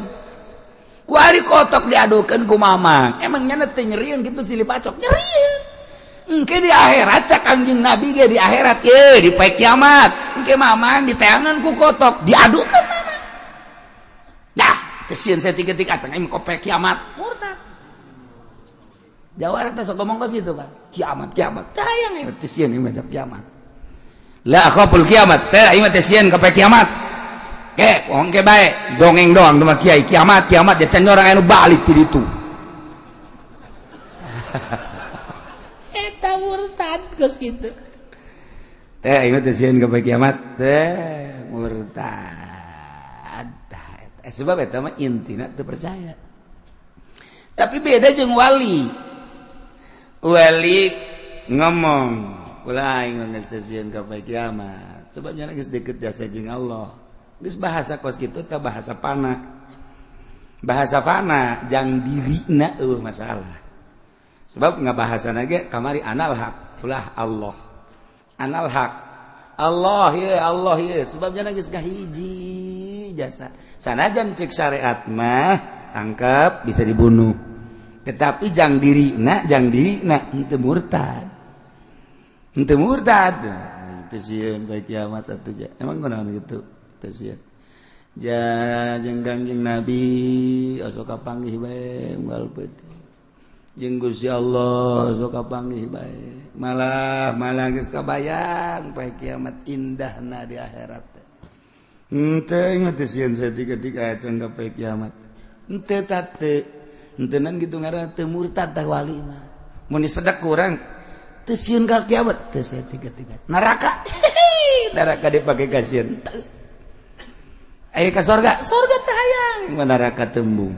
Kuari kotok diadukeun ku mamang. Emang nyana teu nyerieun kitu silih pacok? Nyerieun. Engke di akhirat, cak Kangjeng Nabi ge, di akhirat ye, di poe kiamat engke Mamang diteangan ku kotok, diadukan Mamang. Dah teu sieun saeutik-eutik acang aing ko poe kiamat. Murtad Jawa teh sok ngomong kos gitu kan, kiamat kiamat teh hayang teu sieun ieu mah kiamat. La akhaful kiamat teh, aing mah teu sieun ka poe kiamat. Ke ongke bae dongeng doang mah kiai, kiamat kiamat ya can orang anu balik ti ditu. Eta murtad geus kitu. Teh, aing mah teu sieun ka poe kiamat teh, murtad. Tah eta sebab eta mah intina teu percaya. Tapi beda jeung wali. Wali ngomong kula, aing geus teu sieun ka poe kiamat, sebabnya geus deket jasa jeung Allah. Geus bahasa kos kitu teh bahasa fana, bahasa fana jang dirina eueuh masalah, sebab nggak bahasa ge kamari anal haq, ulah Allah, anal haq, Allah ya Allah ya, sebabnya geus hiji jasa. Sanajan cek syariat mah tangkap bisa dibunuh, tetapi jang dirina, jang dirina henteu murtad, henteu murtad. Teu sieun poe kiamat atuh. Emang kunaon kitu teu sieun? Ja jeung Kangjeng Nabi osok kapanggih bae unggal peuting, jeung Gusti Allah sok kapanggih bae, malah malah geus kabayang poe kiamat indahna di akhirat teh. Henteu ingat teu sieun saeutik-eutik acan ka poe kiamat. Henteu tate henteunan gitu ngaranna teu murtad tah wali mah. Mun disedak kurang teu sieun ka kiamat, teu saeutik-eutik. Neraka, neraka dipake kasieun teu. Aya ka sorga, sorga teh hayang. Mah neraka tembung.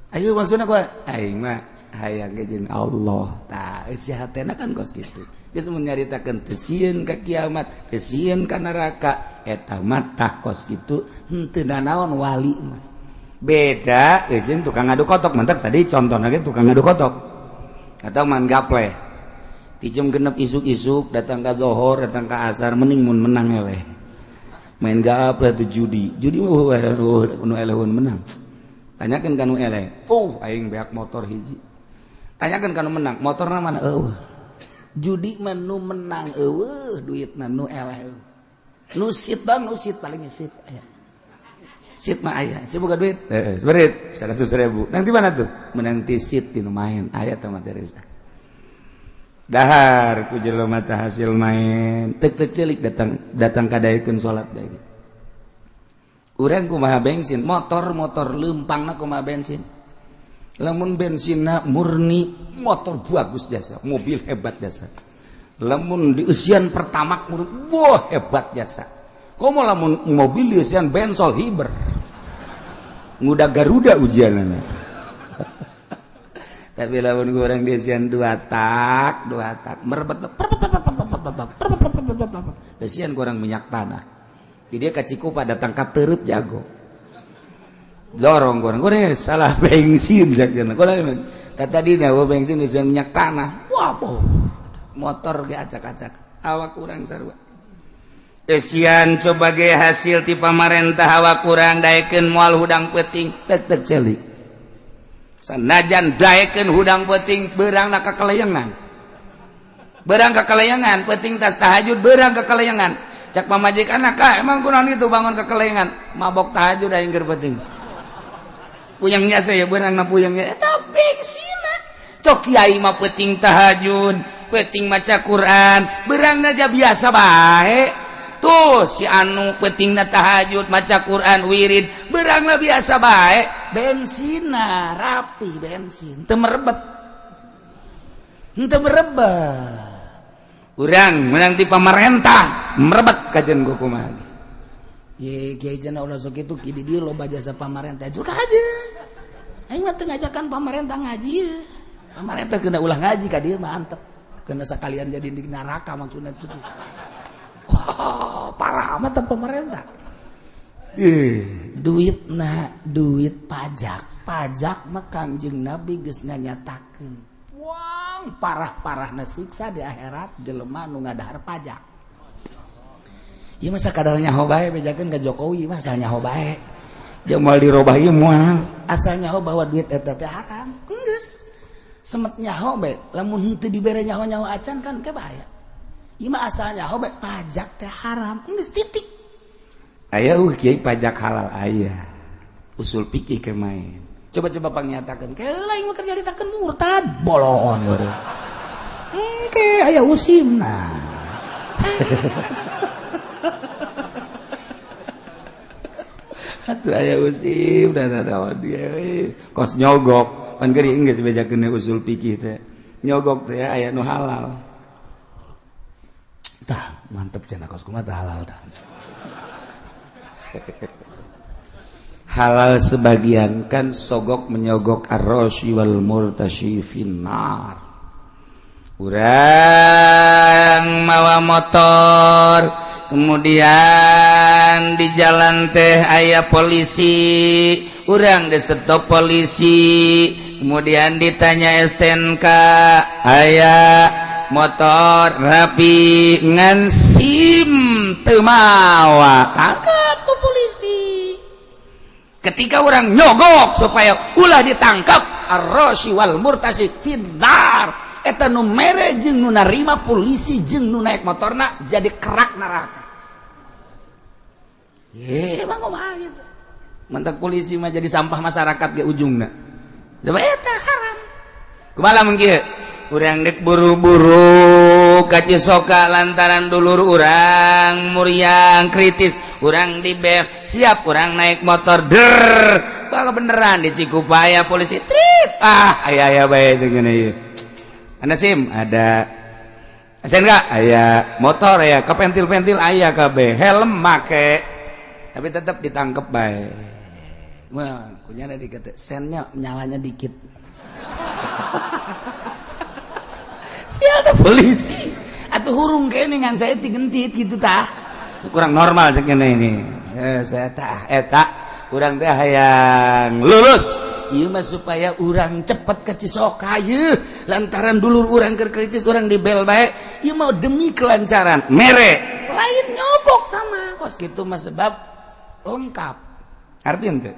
Ayo maksudna kumaha? Aing mah hayang ge jeung Allah. Tah eusi hatena kan kos kitu. Geus mun nyaritakeun teu sieun ka kiamat, teu sieun ka neraka, eta mah tah kos kitu henteu nanaon wali mah. Beda jeung tukang ngadu kotok, mantap tadi contohna ge tukang ngadu kotok atau man gaple. Ti jam 6 isuk-isuk datang ka zohor, datang ka asar, mending mun menang eleh. Main gaple tuh judi. Judi mah nu eleh menang. Tanyakan ka nu eleh, "Oh, aing beak motor hiji." Tanyakan ka nu menang, motorna mana? Eueuh. Judi mah nu menang eueuh duitna, nu eleh eueuh. Nu sit bang, nu sit paling sit aya. Sit mah aya, si boga duit. Heeh, seberit 100 ribu. Nanti mana tuh? Menang ti sit ti nu main. Aya teh materi. Dahar ku jelema teh hasil main. Tek tek celik datang datang kadaekeun salat bae. Urang kumaha bensin, motor-motor lempangna kumaha bensin. Lamun bensinna murni, motor bagus jasa, mobil hebat jasa. Lamun dieusian Pertamax murni, wah, hebat jasa. Komo lamun mobil dieusian bensol hiber. Nguda Garuda ujianana. Tapi lamun kurang dieusian dua tak, dua tak, merebet, eusian kurang minyak tanah. Di dia ka Cikupa datang ka Teureub jago. Dorong kurang, kurang salah bensin sakjana. Kurang tadi tadi bensin eusian minyak tanah. Wah, boh. Motor ge acak-acak. Awak kurang sarua. Eusian coba ge hasil ti pamarentah, awak kurang daekeun moal hudang peuting, tek tek celik. Sanajan daekeun hudang peuting, beurangna kakeleyengan. Beurang kakeleyengan, peuting tas tahajud beurang kakeleyengan. Cak pamajikan, "Kak, emang kunaon itu bangun kakeleyengan?" "Mabok tahajud aing keur peuting." Puyengnya saya beurangna puyengnya eta bensinna. Cok kiai mah peuting tahajud, peuting maca Quran, beurangna aja biasa bae. Tuh si anu peutingna tahajud, maca Quran, wirid, beurangna biasa bae, bensina rapi, bensin teu merebet, henteu merebet. Urang menang ti pamarentah merebet, kajian gua kumaha? Ye, kiai cenah ulah sok kitu, ki di dieu loba jasa pamarentah juga aja. Aing mah teu ngajakan pamarentah ngaji ye. Pamarentah kena ulah ngaji ka dieu mah antep. Kena sekalian jadi di neraka maksudnya itu. Wah, parah amat pemerintah. Eh, duit na duit pajak. Pajak mah Kangjeng Nabi geus nganyatakeun. Wang parah-parahna siksa di akhirat jelema nu ngadahar pajak. Ieu mah sakadar nyaho bae, bejakeun ka Jokowi mah asal nyaho bae. Dia moal dirobah ieu moal. Asal nyaho bahwa duit eta teh haram. Geus. Semet nyaho bae, lamun henteu dibere nyaho-nyaho acan kan ke bahaya. Ieu mah asal nyaho bae pajak teh haram, geus titik. Aya kiai pajak halal aya. Usul fikih ke main. Coba-coba pangnyatakeun, ke lain mah keur nyaritakeun murtad, bolongon baru. Engke aya usimna. Atuh aya usim dan ada dia kos nyogok. Pan geuring geus bejakeun usul fikih teh. Nyogok teh aya nu halal. Tah, mantep cenah kos kumaha tah halal tah. Halal sebagian kan sogok menyogok ar-rasyi wal murtasyi finnar. Urang mawa motor, kemudian di jalan teh aya polisi, urang di stop polisi, kemudian ditanya STNK, aya motor rapi ngan SIM teu mawa, tangkap ku polisi. Ketika orang nyogok supaya ulah ditangkap, ar-rasyi wal murtasyi finnar. Eta nu mere jeung nu narima polisi jeung nu naik motorna jadi kerak neraka. Ye, emang kumaha gitu. Mentak polisi mah jadi sampah masyarakat ge ujungna. Coba eta haram. Kumaha lamun kieu? Urang dek buru-buru ka Cisoka lantaran dulur urang muriang kritis, urang di BF siap urang naik motor der. Bakal beneran di Cikupaya polisi trit. Ah, aya aya bae jeung ngene ieu. Anda SIM ada, STNK aya, motor aya, kepentil-pentil aya kabeh, helm make, tapi tetap ditangkep bae. Wah, kunyana dikata sennya nyalanya dikit. Sial teh polisi. Atuh hurung kene ngan saya tigentit gitu tah. Kurang normal cek ini. Saya tah eta urang teh hayang lulus. Ieu mah supaya urang cepet ke Cisoka yeuh, lantaran dulur urang keur kritis urang dibel bae. Ieu mah demi kelancaran mere. Lain nyobok sama kos kitu mah sebab lengkap. Artinya teh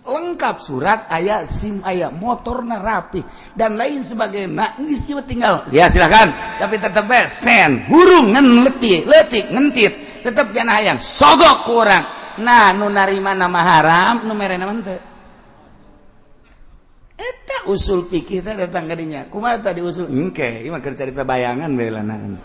lengkap surat aya, SIM aya, motorna rapi dan lain sebagainya. Geus ieu tinggal ya silakan, tapi tetep bae sen hurung ngan letik letik ngentit tetep jangan hayang sogok ku urang. Nah, nu narima nama haram, nu mere nama henteu. Eta usul fikih teh datang ka dinya. Kumaha tadi usul? Engke, ieu mah keur carita bayangan bae lanaan.